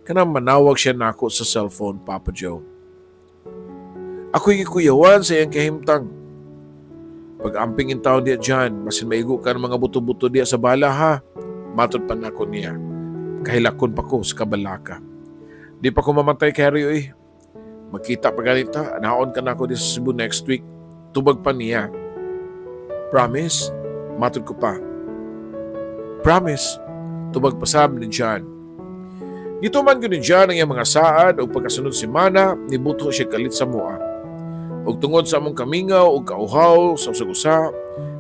Kanang manawag siya nako sa cellphone, Papa Joe. Ako'y gikuyawan sa iyang kahimtang. "Pag-amping in town diya, John, basin maigo ka ng mga buto-buto diya sa bala, ha." Matod pa nako niya. Kahilakon pa ko sa kabalaka. "Di pa ko mamatay, Carrie, oy. Magkita pa ganita, naon ka nako di sa Cebu next week." Tubag pa niya. "Promise?" Matod ko pa. "Promise." Tubag pasab ni John. Gituman ko ni John ang iyang mga saad o pagkasunod semana, nibuto siya kalit sa mua. Ug tungod sa among kamingaw ug kauhaw sa usag usa,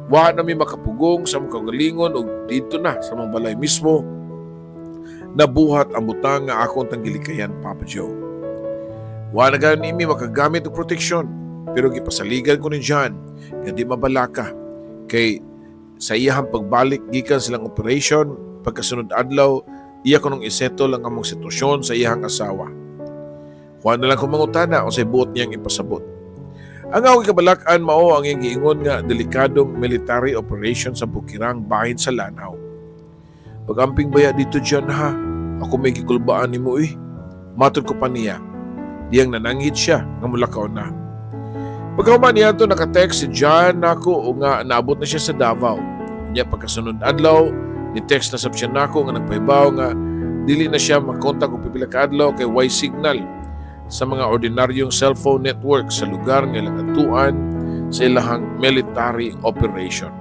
wa na mi makapugong sa among kaugalingon ug didto na sa among balay mismo nabuhat ang butang nga akong tanggilikayan, Papa Joe. Wa na gani mi makagamit og proteksyon, pero gipasaligan ko ni John nga di mabalaka kay sa iyahang pagbalik gikan silang operation pagkasunod adlaw, iya ko nung isettle ang among sitwasyon sa iyahang asawa. Wa na lang ko mangutana unsay buot niyang ipasabot. Ang akong kabalak-an mao ang iyang giingon nga delikadong military operation sa bukirang bahin sa Lanao. "Pag-amping baya dito dyan ha, ako may gikulbaan nimo eh," matod ko pa niya. Diyang nananghid siya nga mulakaw na. Pagkahuman niya to, naka-text si John nako o nga naabot na siya sa Davao. Niya pagkasunod adlaw, ni text na sab siya nako nga nagpahibaw nga dili na siya makontak og pipila ka adlaw kay way signal sa mga ordinaryong cellphone network sa lugar nga ilang atuan sa ilahang military operation.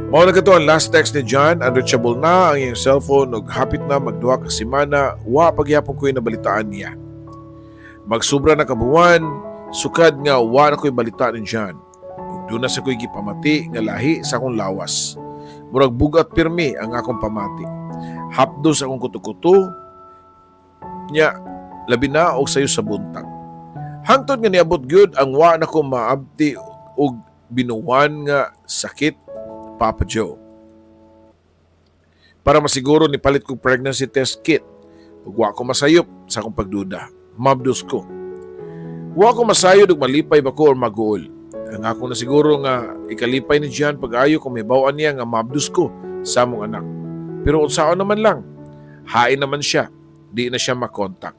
Mao na kato ang last text ni John, unreachable na ang iyang cellphone ug hapit na magduha ka semana, wa pagyapon ko'y nabalitaan niya. Magsubra na kabuwan, sukad nga wa na ko'y balita ni John. Ug duna sa ko'y gipamati nga lahi sa akong lawas. Murag bugat pirmi ang akong pamati. Hapdos akong kuto-kuto, nya labi na og sayo sa buntag. Hangtod nga niabot gyud ang wa na ko maabti og binuwan nga sakit, Papa Joe. Para masiguro, nipalit kog pregnancy test kit. Ug wa ko masayop sa akong pagduda. Mabdos ko. Wa ko masayod ug malipay ba ko or maguol. Ang ako na siguro nga ikalipay ni John pag-ayo kung mahibaw-an niya nga mabdos ko sa among anak. Pero unsaon naman lang, hain naman siya, di na siya makontak.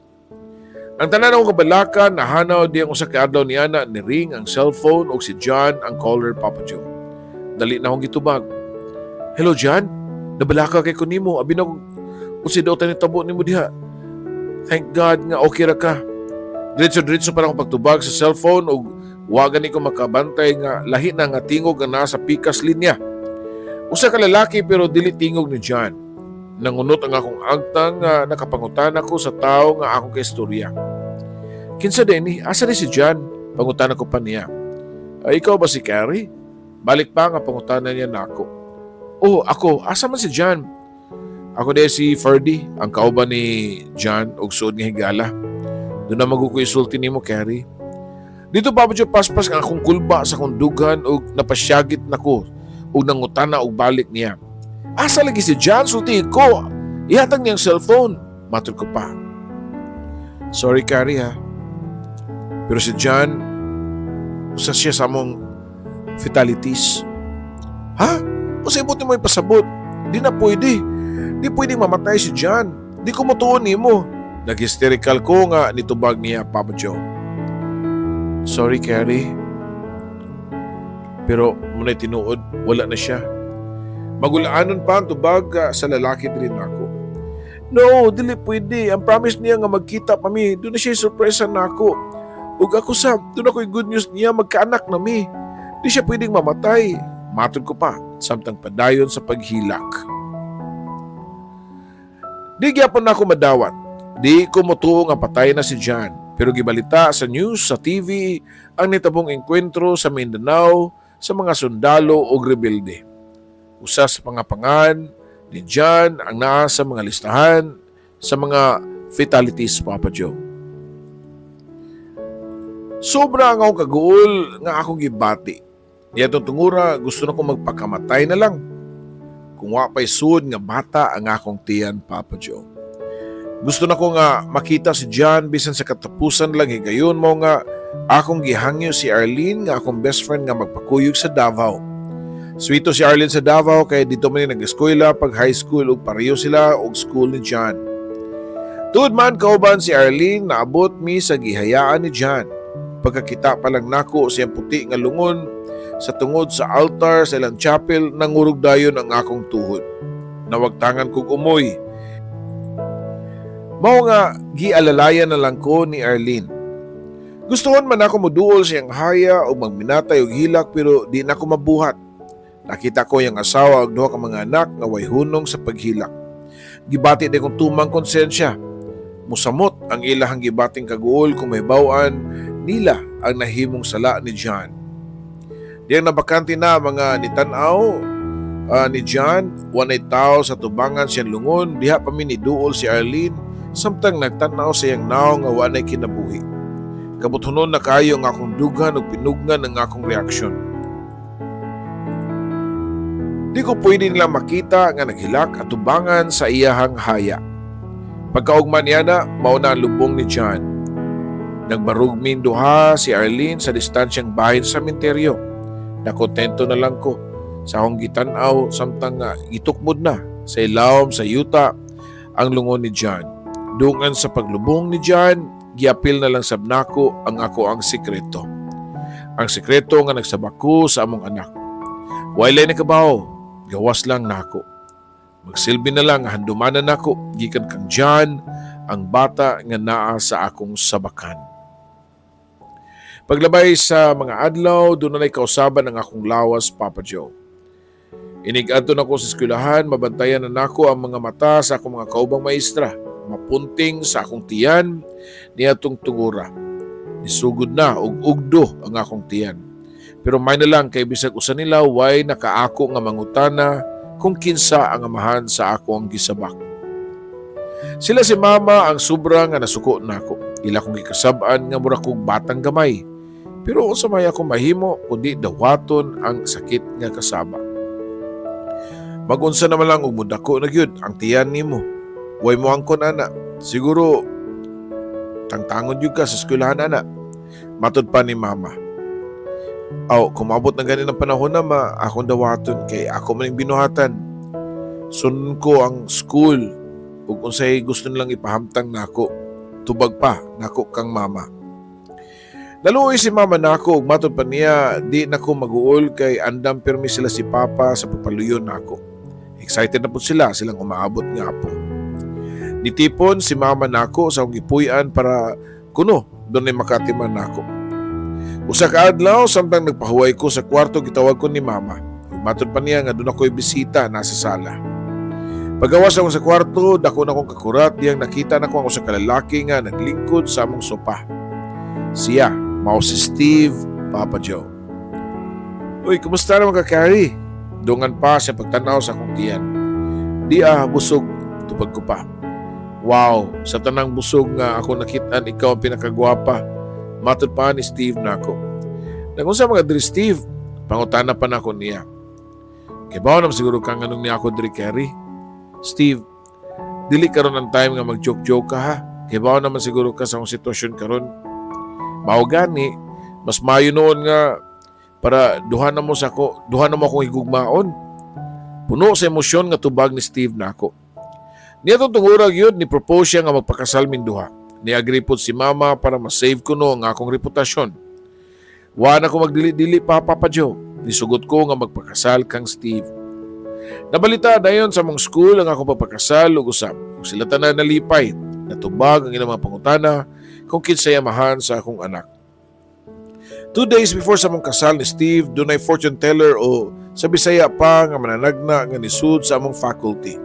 Ang tanan akong kabalaka nahanaw diyang usa ka adlaw niana ni ring ang cellphone og si John ang caller, Papa Joe. Dali na akong gitubag. "Hello John, nabalaka kay ko nimo, abi na unsay daotan nitabo nimo diha. Thank God nga okay ra ka." Diretso-diretso pa akong pagtubag sa cellphone ug wa gani ko makabantay nga lahi na nga tingog ang nasa pikas linya. Usa ka lalaki pero dili tingog ni John. Nangunot ang akong agtang nga nakapangutana ko sa tao nga akong kaistorya. "Kinsa ni? Asa ni si John?" pangutana ko pa niya. "Ay, ikaw ba si Carrie?" balik pa nga pangutana niya nako. "Oh, ako. Asa man si John? Ako di si Ferdy, ang kauban ni John og suod nga higala. Duna man ko isulti nimo, Carrie." Dito, Papa Joe, paspas ang akong kulba sa akong dughan og napasyagit nako og nangutana og balik niya. "Asa lagi si John? Sulti ko. Ihatag niyang cellphone," matod ko pa. "Sorry, Carrie, ha. Pero si John, usa siya sa among fatalities." "Ha? Unsay buot nimo ipasabot? Di na pwede. Di pwede mamatay si John. Di ko motuon nimo." Nag-hysterical ko nga nitubag niya, Papa Joe. "Sorry, Carrie. Pero muna'y tinuod, wala na siya." Magulaanon pa ang tubag sa lalaki diri nako. "No, dili pwede. Ang promise niya nga magkita pa mi. Duna siya sorpresa nako. Ug ako sa, duna ko'y good news niya, magkaanak na mi. Di siya pwedeng mamatay," matod ko pa, samtang padayon sa paghilak. Di gyapon na ako madawat. Di ko motuo nga patay na si John. Pero gibalita sa news, sa TV, ang nitabong engkwentro sa Mindanao sa mga sundalo o rebelde. Usa sa pangapangan ni John ang naa sa mga listahan sa mga fatalities, Papa Joe. Sobra ang akong kaguol nga akong gibati. Niadtong tungura, gusto na kong magpakamatay na lang kung wa pa'y sud nga bata ang akong tiyan, Papa Joe. Gusto na ko nga makita si John bisan sa katapusan lang higayon mo nga akong gihangyo si Arlene nga akong best friend nga magpakuyog sa Davao. Swito si Arlene sa Davao kay dito man ni nag-eskwela pag high school ug pareho sila og school ni John. Tuod man kauban si Arlene, naabot mi sa gihayaan ni John. Pagkakita pa lang nako siyang puti nga lungon sa tungod sa altar sa ilang chapel, nangurog dayon ang akong tuhod. Nawagtangan kog umoy. Mao nga gialalayan na lang ko ni Arlene. Gustuhon man ako moduol siyang haya o magminatay og hilak pero di na ko mabuhat. Nakita ko yung asawa ug duha ka mga anak nga way hunong sa paghilak. Gibati di kong tumang konsensya. Musamot ang ilahang gibating kaguol kung mahibaw-an nila ang nahimong sala ni John. Diyang nabakante na mga nitan-aw ni John, wanay tao sa tubangan siyang lungon, diha pa mi niduol si Arlene samtang nagtan-aw sa iyang nawong nga wanay kinabuhi. Kabuthonon na kayo ang akong dughan ug pinugnan ang akong reaksyon. Di ko pwede nila makita nga naghilak at tubangan sa iyahang haya. Pagkaugma niya na, mao na ang lubong ni John. Nagbarug min duha si Arlene sa distansyang bahin sa sementeryo. Nakontento na lang ko sa akong gitan-aw samtang nga gitukmod na sa ilawom sa yuta ang lungon ni John. Dungan sa paglubong ni John, giapil na lang sab nako ang ako ang sikreto. Ang sikreto nga nagsabak ko sa among anak. Walay nakabaw, gawas lang nako. Magsilbi na lang nga handumanan nako gikan kang John, ang bata nga naa sa akong sabakan. Paglabay sa mga adlaw, doon na kausaban ang akong lawas, Papa Joe. Inig-adto nako sa eskwelahan, mabantayan na nako ang mga mata sa akong mga kaubang maestra, mapunting sa akong tiyan niadtong tungura. Nisugod na og ugdo ang akong tiyan. Pero may na lang kay bisag usa nila way nakaako nga mangutana kung kinsa ang amahan sa ako ang gisabak. Sila si mama ang sobra nga nasuko nako. Ila kong gikasab-an nga mura kog batang gamay. Pero unsa may ako mahimo kundi dawaton ang sakit nga kasaba. Magunsa naman lang og mudako na gyud ang tiyan nimo. Way mo angkon ana. Siguro tangtangon gyud ka sa eskwelahan ana. Matod pa ni mama. Aw, kung maabot na gani ng panahon na ma, akong dawaton kay ako man yung binuhatan. Sunod ko ang school ug unsay gusto nilang ipahamtang nako. Tubag pa nako kang mama. Naluoy si mama nako ug matod pa niya di nako maguol kay andam pirmi sila si papa sa pagpaluyon nako. Excited na po sila silang umaabot nga apo. Nitipon si mama nako sa akong gipuy-an para kuno dunay makatiman nako. Usa ka adlaw samtang nagpahuway ko sa kwarto, gitawag ko ni mama. Ug matod pa niya nga doon ako'y bisita nasa sala. Pagawas ako sa kwarto, dako na akong kakurat diyang nakita nako ang usa ka lalaki nga naglingkod sa among sopa. Siya, mao si Steve, Papa Joe. "Uy, kumusta naman ka, Carrie?" Dungan pa sa pagtanaw sa akong tiyan. "Di ah, busog," tubag ko pa. "Wow, sa tanang busog nga ako nakitaan, ikaw ang pinakagwapa," matod pa ni Steve nako. "Nagunsa mga diri, Steve?" pangutana pa nako niya. "Kibaw naman siguro kang anong niya ako diri, Carrie." "Steve, dili karon ang time nga mag-joke-joke ka ha. Kibaw naman siguro ka sa akong sitwasyon karon." "Mao gani, mas mayo noon nga para duha na mo akong higugmaon," puno sa emosyon nga tubag ni Steve nako. Niya tong tungurag yun, ni propose siya nga magpakasal min duha. Ni-agree pod si mama para ma-save ko no ang akong reputasyon. Wa na ko magdili-dili pa, Papa Joe. Nisugot ko nga magpakasal kang Steve. Nabalita dayon sa among school ang akong pagpakasal ug usab. Ug sila tanan nalipay, natubag ang ilang mga pangutana kung kinsay amahan sa akong anak. 2 days before sa among kasal ni Steve, dunay fortune teller o sa Bisaya pa nga mananagna nga nisud sa among faculty.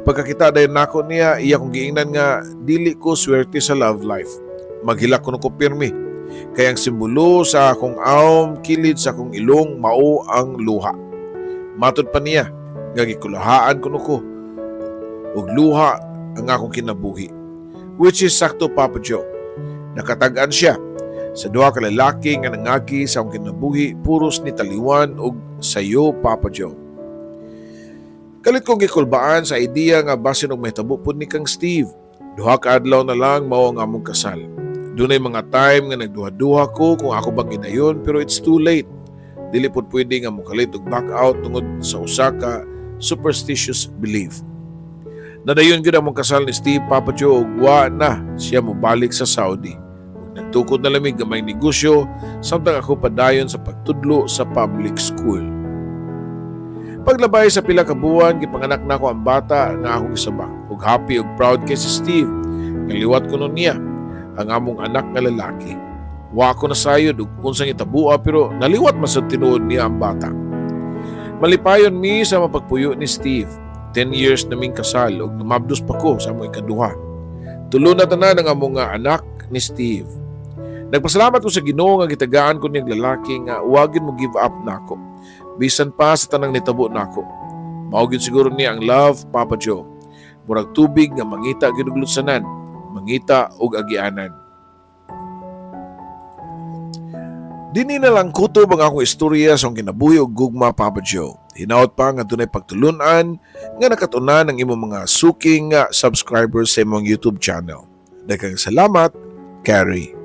Pagkakita dayon nako niya, iya kong giingnan nga dili ko swerte sa love life. Maghilak ko ko pirmi. Kay ang simbolo sa akong awm kilid sa akong ilong mao ang luha. Matod pa niya nga gikulahaan kuno ko ug luha ang akong kinabuhi. Which is sakto, Papa Joe. Nakatag-an siya sa duha ka lalaki nga nangagi sa akong kinabuhi puros ni taliwan og sayo, Papa Joe. Kalit kong gikulbaan sa idea nga basin og mahitabo pud ni kang Steve. 2 ka adlaw na lang mao ang among kasal. Dunay mga time nga nagduha-duha ko kung ako bang gidayon, pero it's too late. Dili pud pwede nga mokalit og back out tungod sa usa ka superstitious belief. Nadayon gyud among kasal ni Steve, Papa Joe, ug wa na siya mobalik sa Saudi. Ug nagtukod na lamig gamay negosyo samtang ako padayon sa pagtudlo sa public school. Paglabay sa pila ka buwan, gipanganak nako ang bata nga akong gisabak. Ug happy ug proud kay si Steve. Naliwat ko nun niya ang among anak nga lalaki. Wa ko nasayod ug unsang itabua pero naliwat man sa tinuod niya ang bata. Malipayon mi sa mapagpuyo ni Steve. 10 years naming kasal ug namabdos pa ko sa among ikaduha. Tulo na tanan ang among nga anak ni Steve. Nagpasalamat ko sa Ginoo nga gitagaan ko niyang lalaki nga wa gyud mo give up nako. Bisan pa sa tanang nitabo nako. Mao gyud siguro niya ang love, Papa Joe. Murag tubig nga mangita gyud og lutsanan, mangita og agianan. Dini na lang kutob ang akong istorya sa akong kinabuhi og gugma, Papa Joe. Hinaot pa nga dunay pagtulunan nga nakatunan ang imong mga suking nga subscribers sa imong YouTube channel. Daghang salamat, Carrie.